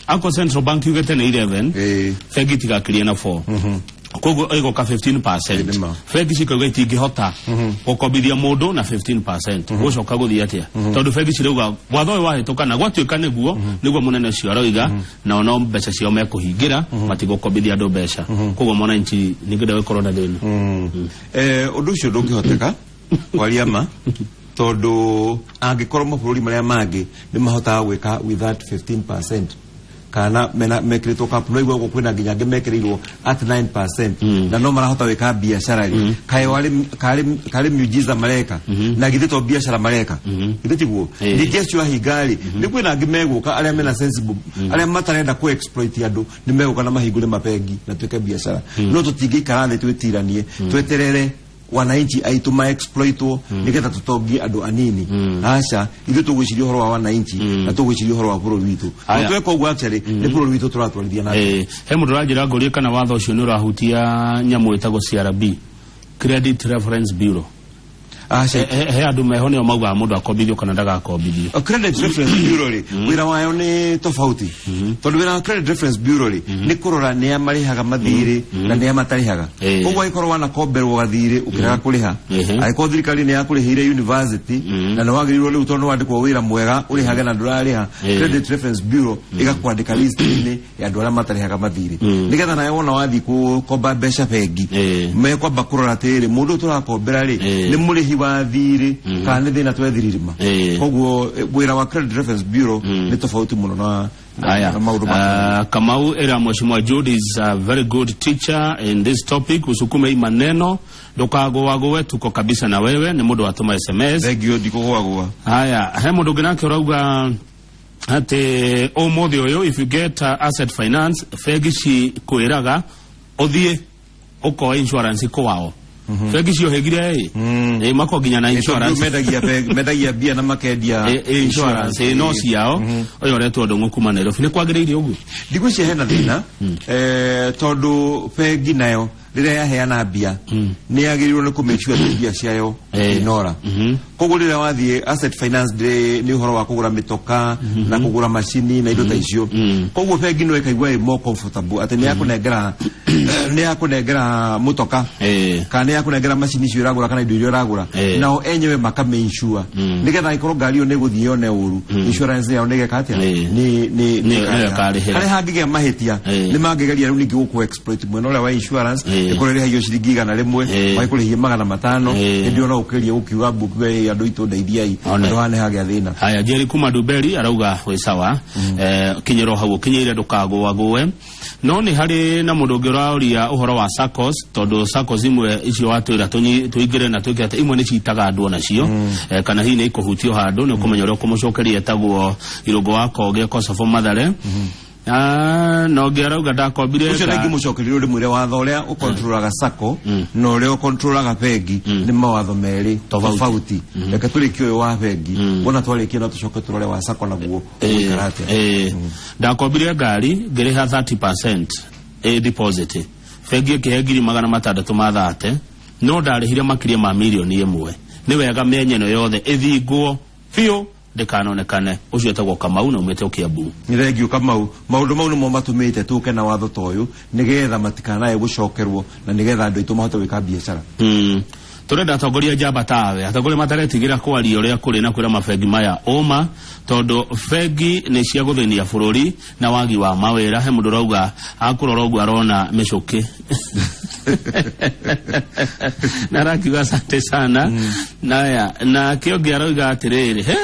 A: ako Central Bank yugĩte nĩ 11, bengi tigakĩrie na 4, koguo ĩgoka 15%.
B: Nĩma.
A: Bengi cikauga itingĩhota gũkombithia mũndũ na 15%. Gũcoka gũthiĩ atĩa? Tondũ bengi cirauga watho ũyũ wahĩtũka na gwatuĩka nĩguo mũnene ũcio aroiga, nao no mbeca ciao mekũhingĩra, matigũkombithia andũ mbeca, koguo mwananchi ningĩenda gũkorwo na thĩna.
B: Ũndũ ũcio ndũngĩhoteka kwaria ma, tondũ angĩkorwo mabũrũri marĩa mangĩ nĩ mahotaga gwĩka with that 15% kana mena mekĩrĩtwo cap, no igua kwĩna nginya angĩ mekĩrĩirwo at 9% na no marahota gwĩka biacara rĩ, kaĩ karĩ miujiza mareka? Na githĩ to biacara mareka? Githĩ tiguo? Ningĩ acio ahinga rĩ, nĩ kwĩna angĩ megũka, arĩa mena sensible, arĩa matarenda kũ exploit andũ, nĩ megũka na mahingũre mabengi na twĩke biacara. No tũtingĩikara thĩ twĩtiranie tweterere wananchi aitũ ma exploitwo nigetha tũtongie andũ anini. Aca, ithuĩ tũgwĩciria ũhoro wa wananchi na tũgwĩciria ũhoro wa bũrũri witũ.
A: Aya.
B: Na tweka ũguo, actually nĩ bũrũri witũ tũratwarithia na mbere.
A: He mũndũ ũranjĩra ngũrie kana watho ũcio nĩ ũrahutia nyamũ ĩtagwo CRB, Credit Reference Bureau.
B: Aca.
A: He andũ meho nĩo maugaga mũndũ akombithio kana ndagakombithio.
B: Credit Reference Bureau rĩ, wĩra wayo nĩ tofauti, tondũ wĩra wa Credit Reference Bureau rĩ, nĩ kũrora nĩa marĩhaga mathirĩ na nĩa matarĩhaga. Koguo angĩkorwo wanakomberwo gathirĩ ũkĩrega kũrĩha, angĩkorwo thirikari nĩ yakũrĩhĩire university na nĩ wagĩrĩirwo rĩu tondũ nĩ wandĩkwo wĩra mwega ũrĩhage na ndũrarĩha, Credit Reference Bureau ĩgakwandĩka list-inĩ ya andũ arĩa matarĩhaga mathirĩ, nĩgetha nawe wona wathiĩ gũkomba mbeca bengi, mekwamba kũrora atĩrĩrĩ, mũndũ ũyũ tũrakombera rĩ, nĩ mũrĩhi wa thirĩ kana nĩ thĩna twethiririma. Koguo wĩra wa Credit Reference Bureau nĩ tofauti mũno na
A: Haya.
B: na maũndũ ma
A: Kamau era Mheshimiwa Jude is a very good teacher in this topic. Usukume hii maneno, ndukagũagũe, tuko kabisa na wewe. Nĩ mũndũ watũma SMS.
B: Thengio, ndikũgwagwa.
A: Haya, he mũndũ ũngĩ nake ũrauga atĩ ũmũthĩ ũyũ, if you get asset finance, bengi cikwĩraga ũthiĩ ũkoe insurance kwao. Bengi ciohĩgire ĩ mako nginya na insurance.
B: Mendagia mendagia mbia na makendia
A: Insurance no ciao. Ũyũ ũretwo Ndũng'ũ kuma Nairobi. Nĩ kwagĩrĩire ũguo?
B: Ndigwĩciria hena thĩna, tondũ bengi nayo rĩrĩa yaheana mbia nĩ yagĩrĩirwo nĩ kũ make sure atĩ mbia ciayo inora. Koguo rĩrĩa wathiĩ asset finance nĩ ũhoro wa kũgũra mĩtoka na kũgũra macini na indo ta icio. Koguo bengi no ĩkaigua ĩ more comfortable atĩ nĩ yakũnengera mũtoka kana nĩ yakũnengera macini icio ĩragũra kana indo iria ũragũra, nao enyewe makamĩ insure, nĩgetha ĩkorwo ngari ĩyo nĩ ĩgũthiĩ yone ũru, insurance yao nĩ ĩgeka atĩa? Nĩ
A: Nĩ ĩkarĩhĩra.
B: Harĩa hangĩgĩa mahĩtia, nĩ mangĩgeria rĩu ningĩ gũkũ exploit mwena ũrĩa wa insurance, ĩkorwo ĩrĩhagio ciringi 100, magĩkũrĩhie 500. Hĩndĩ ĩyo no ũkĩrie gũkiuga mbu kiuga, "Ĩ, andũ aitũ, ndeithiai."
A: One.
B: Andũ haha nĩ hagĩa thĩna.
A: Haya, Jerry kuma Duberi arauga wĩ sawa, kinyĩrwo hau ũkinyĩire, ndũkagũagũe. No nĩ harĩ na mũndũ ũngĩ ũraũria ũhoro wa SACCOS, tondũ SACCOS imwe icio watwĩra tũingĩre na twĩke atĩ imwe nĩ citaga andũ onacio, kana hihi nĩ ikũhutio handũ nĩ ũkũmenya ũrĩa ũkũmũcokeria. Etagwo Irũngũ wa Koge Kosovo Mathare. Ah, na ũngĩ arauga ndakombire
B: Ũcio rĩngĩ mũcokerio rĩmwĩre watho ũrĩa ũkontrolaga sacco na ũrĩa ũkontrolaga bengi nĩ mawatho merĩ
A: Tofauti.
B: tofauti. Reke tũrĩkie ũyũ wa bengi, wona twarĩkia no tũcoke tũrore wa sacco naguo ũgũikara atĩa.
A: Ndakombire ngari ngĩrĩha 30% deposit, bengi ĩkĩhe ngiri 630, no ndarĩhire makĩria ma mirioni 1. Nĩ wega mĩenya ĩno yothe ĩthingwo biũ ndĩkanonekane. Ũcio etagwo Kamau na umĩte Kiambu.
B: Nĩ thengio, Kamau. Maũndũ mau nĩmo matũmĩte tũke na watho ta ũyũ, nĩgetha matikanae gũcokerwo na nĩgetha andũ aitũ mahote gwĩka biacara.
A: Turenda atongoria njamba tawe, atongoria mataretigĩra kwaria ũrĩa kũrĩ na kwĩra mabengi maya ũma, tondũ bengi nĩ cia gũthĩnia bũrũri na wagi wa mawĩra. He mũndũ ũrauga akũrora ũguo arona mĩcũkĩ na arakiuga asante sana. Naya na kĩo arauga atĩrĩrĩ, he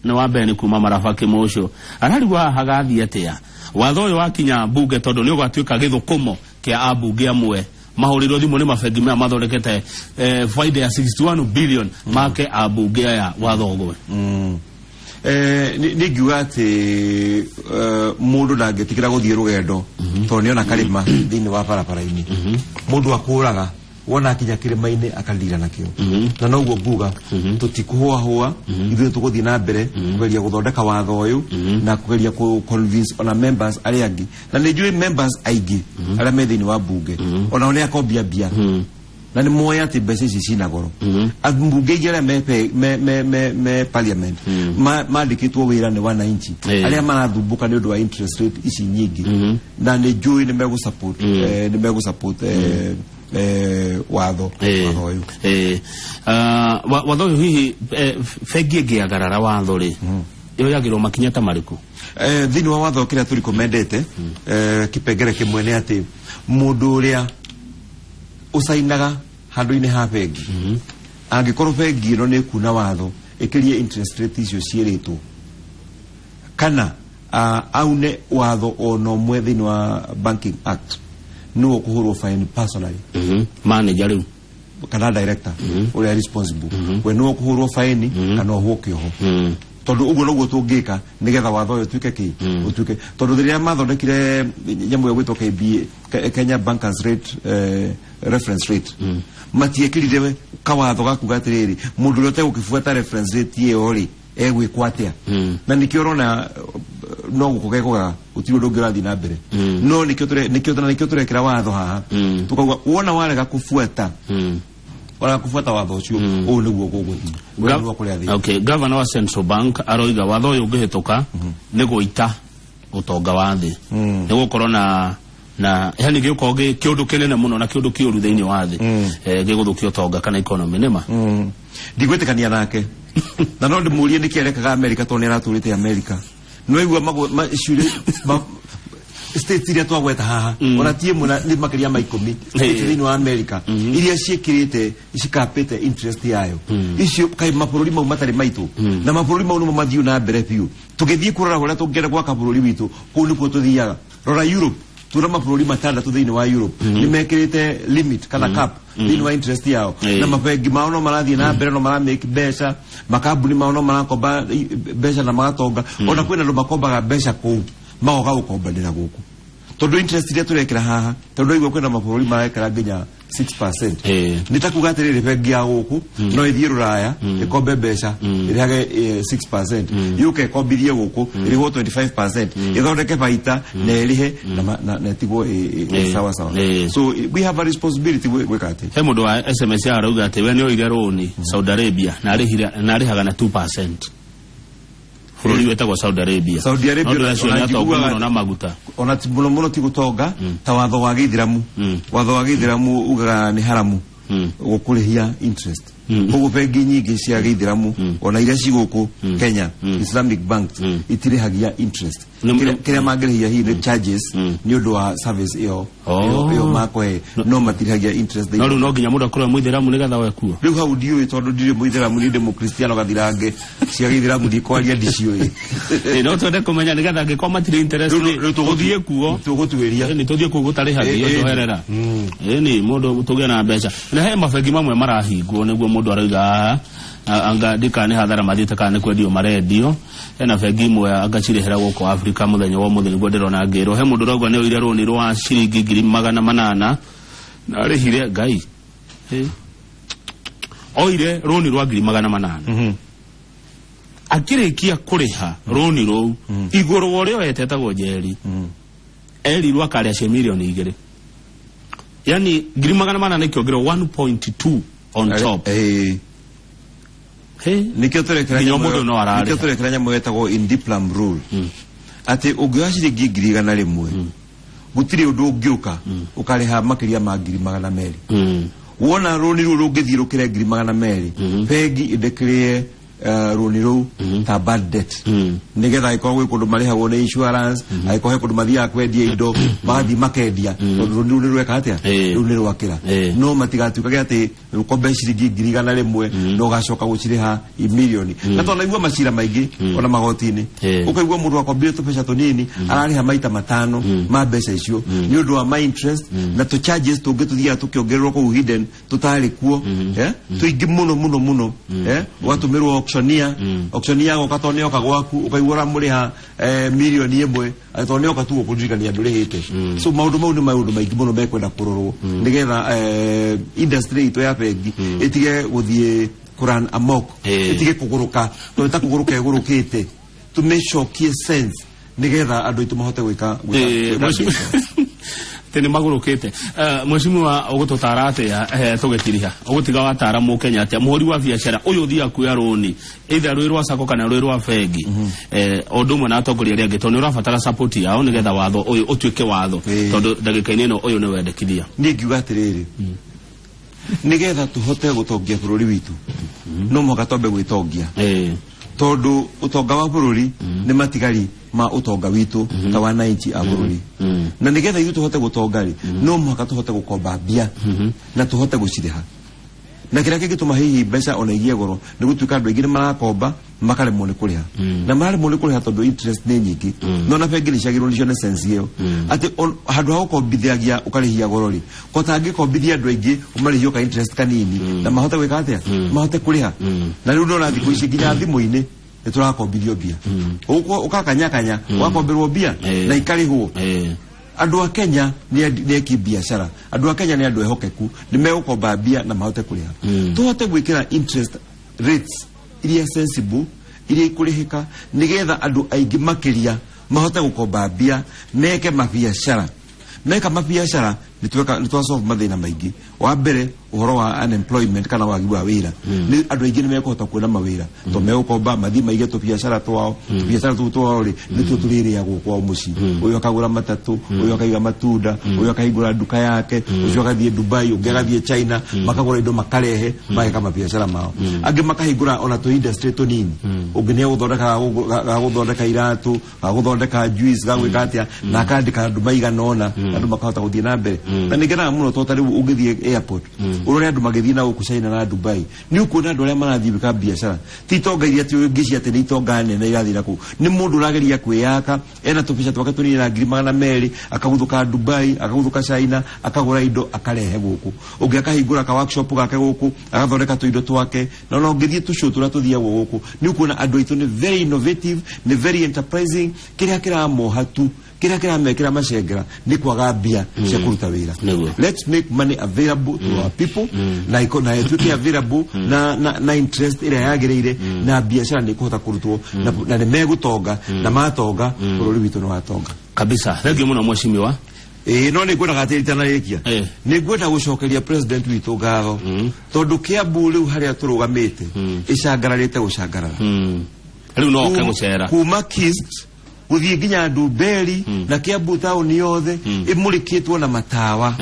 A: nĩ wa mbere nĩ kuma Maraba Kĩmũcũ, ararigwo haha hagathiĩ atĩa watho ũyũ wakinya mbunge, tondũ nĩ ũgatuĩka gĩthũkũmo kĩa ambunge amwe mahũrĩrwo thimũ nĩ mabengi maya mathondekete faida ya 61 billion make ambunge aya watho ũgwe.
B: Nĩ ngiuga atĩ mũndũ ndangĩtĩkĩra gũthiĩ rũgendo tondũ nĩona karĩma thĩinĩ wa barabara-inĩ. Mũndũ akũraga wona akinya kĩrĩma-inĩ akarira nakĩo, na noguo nguga tũtikũhũahũa. Ithuĩ tũgũthiĩ na mbere kũgeria gũthondeka watho ũyũ na kũgeria kũ convince ona members arĩa angĩ, na nĩ njũĩ members aingĩ arĩa me thĩinĩ wa mbunge onao nĩ akombia mbia na nĩ moĩ atĩ mbeca ici cina goro. Ambunge aingĩ arĩa me parliament mandĩkĩtwo wĩra nĩ wananchi arĩa marathumbũka nĩ ũndũ wa interest rate ici nyingĩ, na nĩ njũĩ nĩ megũ support nĩ megũ support watho watho ũyũ.
A: Watho ũyũ hihi, bengi ĩngĩagarara watho rĩ, yoyagĩrwo makinya ta marĩkũ?
B: Thĩinĩ wa watho kĩrĩa tũrikomendete, kĩpengere kĩmwe nĩ atĩ mũndũ ũrĩa ũcainaga handũ-inĩ ha bengi, angĩkorwo bengi ĩno nĩ ĩkuna watho ĩkĩrie interest rate icio ciĩrĩtwo kana aune watho ona ũmwe thĩinĩ wa Banking Act, nĩwe ũkũhũrwo fine personally.
A: Manager rĩu?
B: Kana director ũrĩa responsible, we nĩwe ũkũhũrwo fine kana ohwo kĩoho, tondũ ũguo noguo tũngĩka nĩgetha watho ũyũ ũtuĩke kĩ ũtuĩke, tondũ rĩrĩa mathondekire nyamũ ĩyo gwĩtwo KBA, Kenya Bankers Rate, reference rate, matiĩkĩrire kawatho gakuga atĩrĩrĩ, mũndũ ũrĩa ũtegũkĩbuata reference rate ĩyo rĩ, egwĩkwo atĩa? Na nĩkĩo ũrona no gũkũ gekũgaga gũtirĩ ũndũ ũngĩ ũrathiĩ na mbere. No nĩkĩo nĩkĩo tũrekĩra watho haha, tukauga wona warega kũbuata Warega kũbuata watho ũcio, ũũ nĩguo gũgũthiĩ. Wĩra nĩ wa kũrĩa thĩ.
A: Okay, governor wa Central Bank aroiga watho ũyũ ũngĩhĩtũka nĩ gũita ũtonga wa thĩ, nĩ gũkorwo na yani gĩũkorwo gĩ kĩũndũ kĩnene mũno na kĩũndũ kĩũru thĩinĩ wa thĩ, gĩgũthũkia ũtonga kana economy nĩma.
B: Ndigwĩtĩkania nake, na no ndĩmũrie nĩkĩ arekaga Amerika, tondũ nĩ aratũrĩte Amerika. Nĩwaigua states iria twagweta haha, ona ti ĩmwe nĩ makĩria ma 10 states thĩinĩ wa America iria ciĩkĩrĩte cikapĩte interest yayo. Icio kaĩ mabũrũri mau matarĩ maitũ, na mabũrũri mau nĩmo mathiũ na mbere biũ. Tũgĩthiĩ kũrora ũrĩa tũngĩenda gwaka bũrũri witũ, kũu nĩkuo tũthiaga. Rora Europe, tuona mabũrũri 6 thĩinĩ wa Europe nĩ mekĩrĩte limit kana cap thĩinĩ wa interest yao, na mabengi mao no marathiĩ na mbere, no maramake mbeca, makambuni mao no marakomba mbeca na magatonga. Ona kwĩna andũ makombaga mbeca kũu magoka gũkombanĩra gũkũ, tondũ interest iria tũrekĩra haha, tondũ igua kwĩna mabũrũri marekĩra nginya 6%. Nĩ ta kuga atĩrĩrĩ, bengi ya gũkũ no ĩthiĩ Rũraya ĩkombe mbeca ĩrĩhage 6%, yũke ĩkombithie gũkũ ĩrĩhwo 25%, ĩthondeke baita na ĩrĩhe na ĩtigwo ĩ sawa sawa. So we have a responsibility gwĩka atĩ
A: He mũndũ wa SMS arauga atĩ we nĩ oire rũni Saudi Arabia na arĩhaga na 2%, bũrũri wĩtagwo Saudi Arabia.
B: Saudi Arabia.
A: No acio
B: ona
A: nĩ atongu
B: njiguaga
A: mũno na maguta.
B: Ona ti mũno mũno, ti gũtonga ta watho wa gĩithĩramu. Watho wa gĩithĩramu ugaga nĩ haramu gũkũrĩhia interest. Koguo bengi nyingĩ cia gĩithĩramu, ona iria ci gũkũ Kenya, Islamic banks, itirĩhagia interest. Kĩrĩa mangĩrĩhia hihi nĩ charges nĩ ũndũ wa service ĩyo ĩyo makũhe, no matirĩhagia interest.
A: No rĩu no nginya mũndũ akorwo e mũithĩramu nĩgetha oe kuo?
B: Rĩu hau ndiũĩ, tondũ ndirĩ mũithĩramu, niĩ ndĩ mũkristiano gathirange. Cia gĩithĩramu ndikwaria, ndiciũĩ.
A: No twende kũmenya nĩgetha angĩkorwo matirĩ interest
B: Rĩu
A: tũthiĩ kuo.
B: Tũgũtuĩria.
A: Nĩ tũthiĩ kũu gũtarĩhagio njoherera ĩni mũndũ tũgĩe na mbeca. Na he mabengi mamwe marahingwo, nĩguo mũndũ arauga haha, anga ndikana nĩ hathara mathiĩte kana nĩ kwendio marendio. Hena bengi imwe anga cirĩhĩra gũkũ Afrika mũthenya wa ũmũthĩ, nĩguo ndĩrona ngĩrwo. He mũndũ ũrauga nĩ oire rũni rwa ciringi 800,000 na arĩhire ngai. Oire rũni rwa 800,000, akĩrĩkia kũrĩha rũni rũu igũrũ wa ũrĩa oete, etagwo Njeri, erirwo akarĩa cia 2 mirioni, yani 800,000 ikĩongererwo 1.2 on top. Hey.
B: Nikĩo tũrekĩra
A: Nginya
B: nyamũ
A: ũmũthĩ no ararĩha.
B: Nĩkĩo tũrekĩra nyamũ ĩtagwo indiplam rule, atĩ ũngĩoya ciringi 100,000, gũtirĩ ũndũ ũngĩũka ũkarĩha makĩria ma 200,000. Wona rũni rũu rũngĩthiĩ rũkĩre 200,000, bengi ĩndĩkĩrĩe rũni rũu ta bad debt, nĩgetha angĩkorwo gwĩ kũndũ marĩhagwo nĩ insurance, angĩkorwo he kũndũ mathiaga kwendia indo, magathiĩ makendia, tondũ rũni rũu nĩ rweka atĩa? Rũu nĩ rwakĩra. No matigatuĩkage atĩ ũkombe ciringi 100,000 na ũgacoka gũcirĩha i mirioni. Na twanaigua macira maingĩ ona magoti-inĩ, ũkaigua mũndũ akombire tũbeca tũnini ararĩha maita 5 ma mbeca icio nĩ ũndũ wa my interest na tũ charges tũngĩ tũthiaga tũkĩongererwo kũu hidden tũtarĩ kuo, tũingĩ mũno mũno mũno, ũgatũmĩrwo auctioneer. Auctioneer agoka, tondũ nĩoka gwaku, ũkaigua ũramũrĩha 1 mirioni, tondũ nĩoka tu gũkũririkania ndũrĩhĩte. So maũndũ mau nĩ maũndũ maingĩ mũno mekwenda kũrorwo nĩgetha industry itũ ya bengi ĩtige gũthiĩ kũrun amok, ĩtige kũgũrũka, tondũ ta kũgũrũka ĩgũrũkĩte. Tũmĩcokie sense nĩgetha andũ aitũ mahote gwĩka biacara.
A: Atĩ nĩ magũrũkĩte. Mheshimiwa, ũgũtũtara atĩa tũgĩtiriha? Ũgũtiga watara mũkenya atĩa, mũhũri wa biacara ũyũ ũthiaga kuoya rũni, either rwĩ rwa sacco kana rwĩ rwa bengi, o ũndũ ũmwe na atongoria arĩa angĩ, tondũ nĩ ũrabatara support yao nĩgetha watho ũyũ ũtuĩke watho, tondũ ndagĩka-inĩ ĩno ũyũ nĩ wendekithia.
B: Niĩ ngiuga atĩrĩrĩ, nĩgetha tũhote gũtongia bũrũri witũ, no mũhaka twambe gwĩtongia, tondũ ũtonga wa bũrũri nĩ matigari ma ũtonga witũ ta wananchi a bũrũri. Na nĩgetha ithuĩ tũhote gũtonga rĩ, no mũhaka tũhote gũkomba mbia na tũhote gũcirĩha. Na kĩrĩa kĩngĩtũma hihi mbeca ona igĩe goro nĩ gũtuĩka andũ aingĩ nĩ marakomba makaremwo nĩ kũrĩha, na mararemwo nĩ kũrĩha tondũ interest nĩ nyingĩ. No na bengi nĩ ciagĩrĩirwo nĩ cione sense ĩyo atĩ handũ ha gũkombithagia ũkarĩhia goro rĩ, ko tangĩkombithia andũ aingĩ ũmarĩhie ka interest kanini na mahote gwĩka atĩa? Mahote kũrĩha. Na rĩu ndona thikũ ici nginya thimũ-inĩ nĩ tũrakombithio mbia. Ũkakanyakanya ũgakomberwo mbia na ikarĩhwo. Andũ a Kenya nĩ eki biacara, andũ a Kenya nĩ andũ ehokeku, nĩ megũkomba mbia na mahote kũrĩha. Tũhote gwĩkĩra interest rates iria sensible, iria ikũrĩhĩka, nĩgetha andũ aingĩ makĩria mahote gũkomba mbia meke mabiacara. Meka mabiacara, nĩ twa solve mathĩna maingĩ. Wa mbere, Ũhoro wa unemployment kana wagi wa wĩra, nĩ andũ aingĩ nĩ mekũhota kuona mawĩra to megũkomba mathiĩ maige tũbiacara twao. Tũbiacara tũu twao rĩ, nĩtuo tũrĩrĩagwo kwao mũciĩ. Ũyũ akagũra matatũ, ũyũ akaiga matunda, ũyũ akahingũra nduka yake, ũcio agathiĩ Dubai, ũngĩ agathiĩ China, makagũra indo makarehe, mageka mabiacara mao. Angĩ makahingũra ona tũ industry tũnini. Ũngĩ nĩ egũthondeka gagũthondeka iratũ, gagũthondeka juice, gagwĩka atĩa, na akandĩka andũ maigana ũna, andũ makahota gũthiĩ na mbere. Na nĩ ngenaga mũno to ta rĩu ũngĩthiĩ airport ũrore andũ magĩthiĩ na gũkũ China na Dubai, nĩ ũkuona andũ arĩa marathiĩ gwĩka biacara ti itonga iria atĩ ũngĩcia atĩ nĩ itonga nene irathiĩ na kũu. Nĩ mũndũ ũrageria kwĩyaka, ena tũbeca twake tũnini na 200,000, akaguthũka Dubai, akaguthũka China, akagũra indo akarehe gũkũ. Ũngĩ akahingũra ka workshop gake gũkũ, agathondeka tũindo twake. Na ona ũngĩthiĩ tũcũ tũrĩa tũthiagwo gũkũ, nĩ ũkuona andũ aitũ nĩ very innovative, nĩ very enterprising. Kĩrĩa kĩramoha tu, kĩrĩa kĩramekĩra macengera, nĩ kwaga mbia cia kũruta wĩra. Let's make money available to our people na iko na ĩtuĩke available na interest ĩrĩa yagĩrĩire, na biacara nĩ ĩkũhota kũrutwo na nĩ megũtonga, na matonga bũrũri witũ nĩ watonga.
A: Kabisa, thengiũ mũno mheshimiwa.
B: Ĩĩ, no nĩ ngwendaga atĩ itanarĩkia, nĩ ngwenda gũcokeria president witũ ngatho, tondũ Kiambu rĩu harĩa tũrũgamĩte ĩcangararĩte gũcangarara.
A: Rĩu no oke gũcera.
B: Kuma Kist gũthiĩ nginya Ndumberi na Kiambu taũni yothe ĩmũrĩkĩtwo na matawa,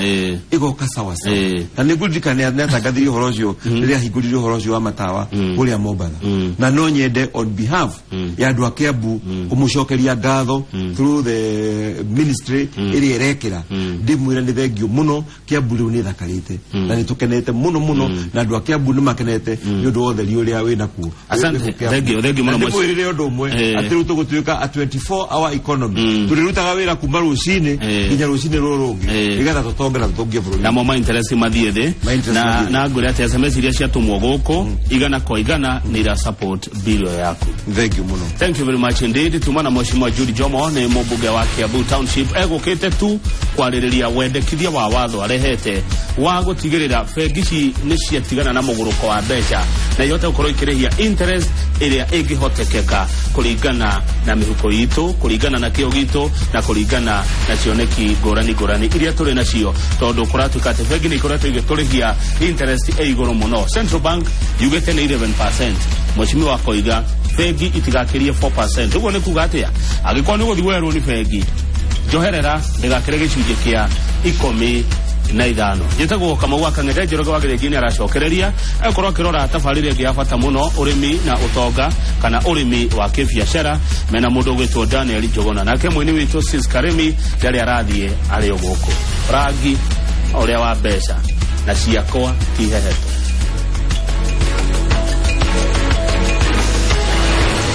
B: ĩgoka sawa sawa. Na nĩ ngũririkana nĩ atangathire ũhoro ũcio rĩrĩa ahingũrire ũhoro ũcio wa matawa kũrĩa Mombatha. Na no nyende on behalf ya andũ a Kiambu kũmũcokeria ngatho through the ministry ĩrĩa ĩrekĩra, ndĩmwĩre nĩ thengio mũno. Kiambu rĩu nĩ ĩthakarĩte na nĩ tũkenete mũno mũno, na andũ a Kiambu nĩ makenete nĩ ũndũ wa ũtheri ũrĩa wĩ nakuo.
A: Asante. Thank you, thank you mũno.
B: Ndĩmwĩrĩre ũndũ ũmwe, atĩ rĩu tũgũtuĩka a 24 hour economy. Tũrĩrutaga wĩra kuma rũcinĩ nginya rũcinĩ rũrũ rũngĩ, nĩgetha tũtonge na tũtongie bũrũri.
A: Namo ma interest mathiĩ thĩ.
B: Ma interest
A: Na
B: mathiĩ thĩ.
A: na ngwĩre atĩ SMS iria ciatũmwo gũkũ igana kwa igana nĩ ira support bill yaku.
B: Thank you mũno.
A: Thank you very much indeed. Tuma na Mheshimiwa Jude Jomo, nĩ mũmbunge wa Kiambu Township, egũkĩte tu kwarĩrĩria wendekithia wa watho arehete wa gũtigĩrĩra bengi ici nĩ ciatigana na mũgũrũko wa mbeca na ihote gũkorwo ikĩrĩhia interest ĩrĩa ĩngĩhotekeka kũringana na mĩhuko itũ, kũringana na kĩo gitũ, na kũringana na cioneki ngũrani ngũrani iria tũrĩ nacio, tondũ kũratuĩka atĩ bengi nĩ ikoretwo igĩtũrĩhia interest ĩ igũrũ mũno. Central Bank yugĩte nĩ 11%, Mheshimiwa akoiga bengi itigakĩrie 4%. Ũguo nĩ kuga atĩa? Angĩkorwo nĩ ũgũthiĩ werwo nĩ bengi njoherera ndĩgakĩre gĩcunjĩ kĩa 15. Njĩtagwo Kamau wa Kang'ethe. Njoroge wa Gĩthĩnji nĩ aracokereria akorwo akĩrora tabarĩra ĩngĩ ya bata mũno, ũrĩmi na ũtonga kana ũrĩmi wa kĩbiacara, mena mũndũ ũgwĩtwo Daniel Njogona. Nake mũini witũ Sis Karimi ndarĩ arathiĩ, arĩ o gũkũ rangi ũrĩa wa mbeca na ciakwa ti heheto.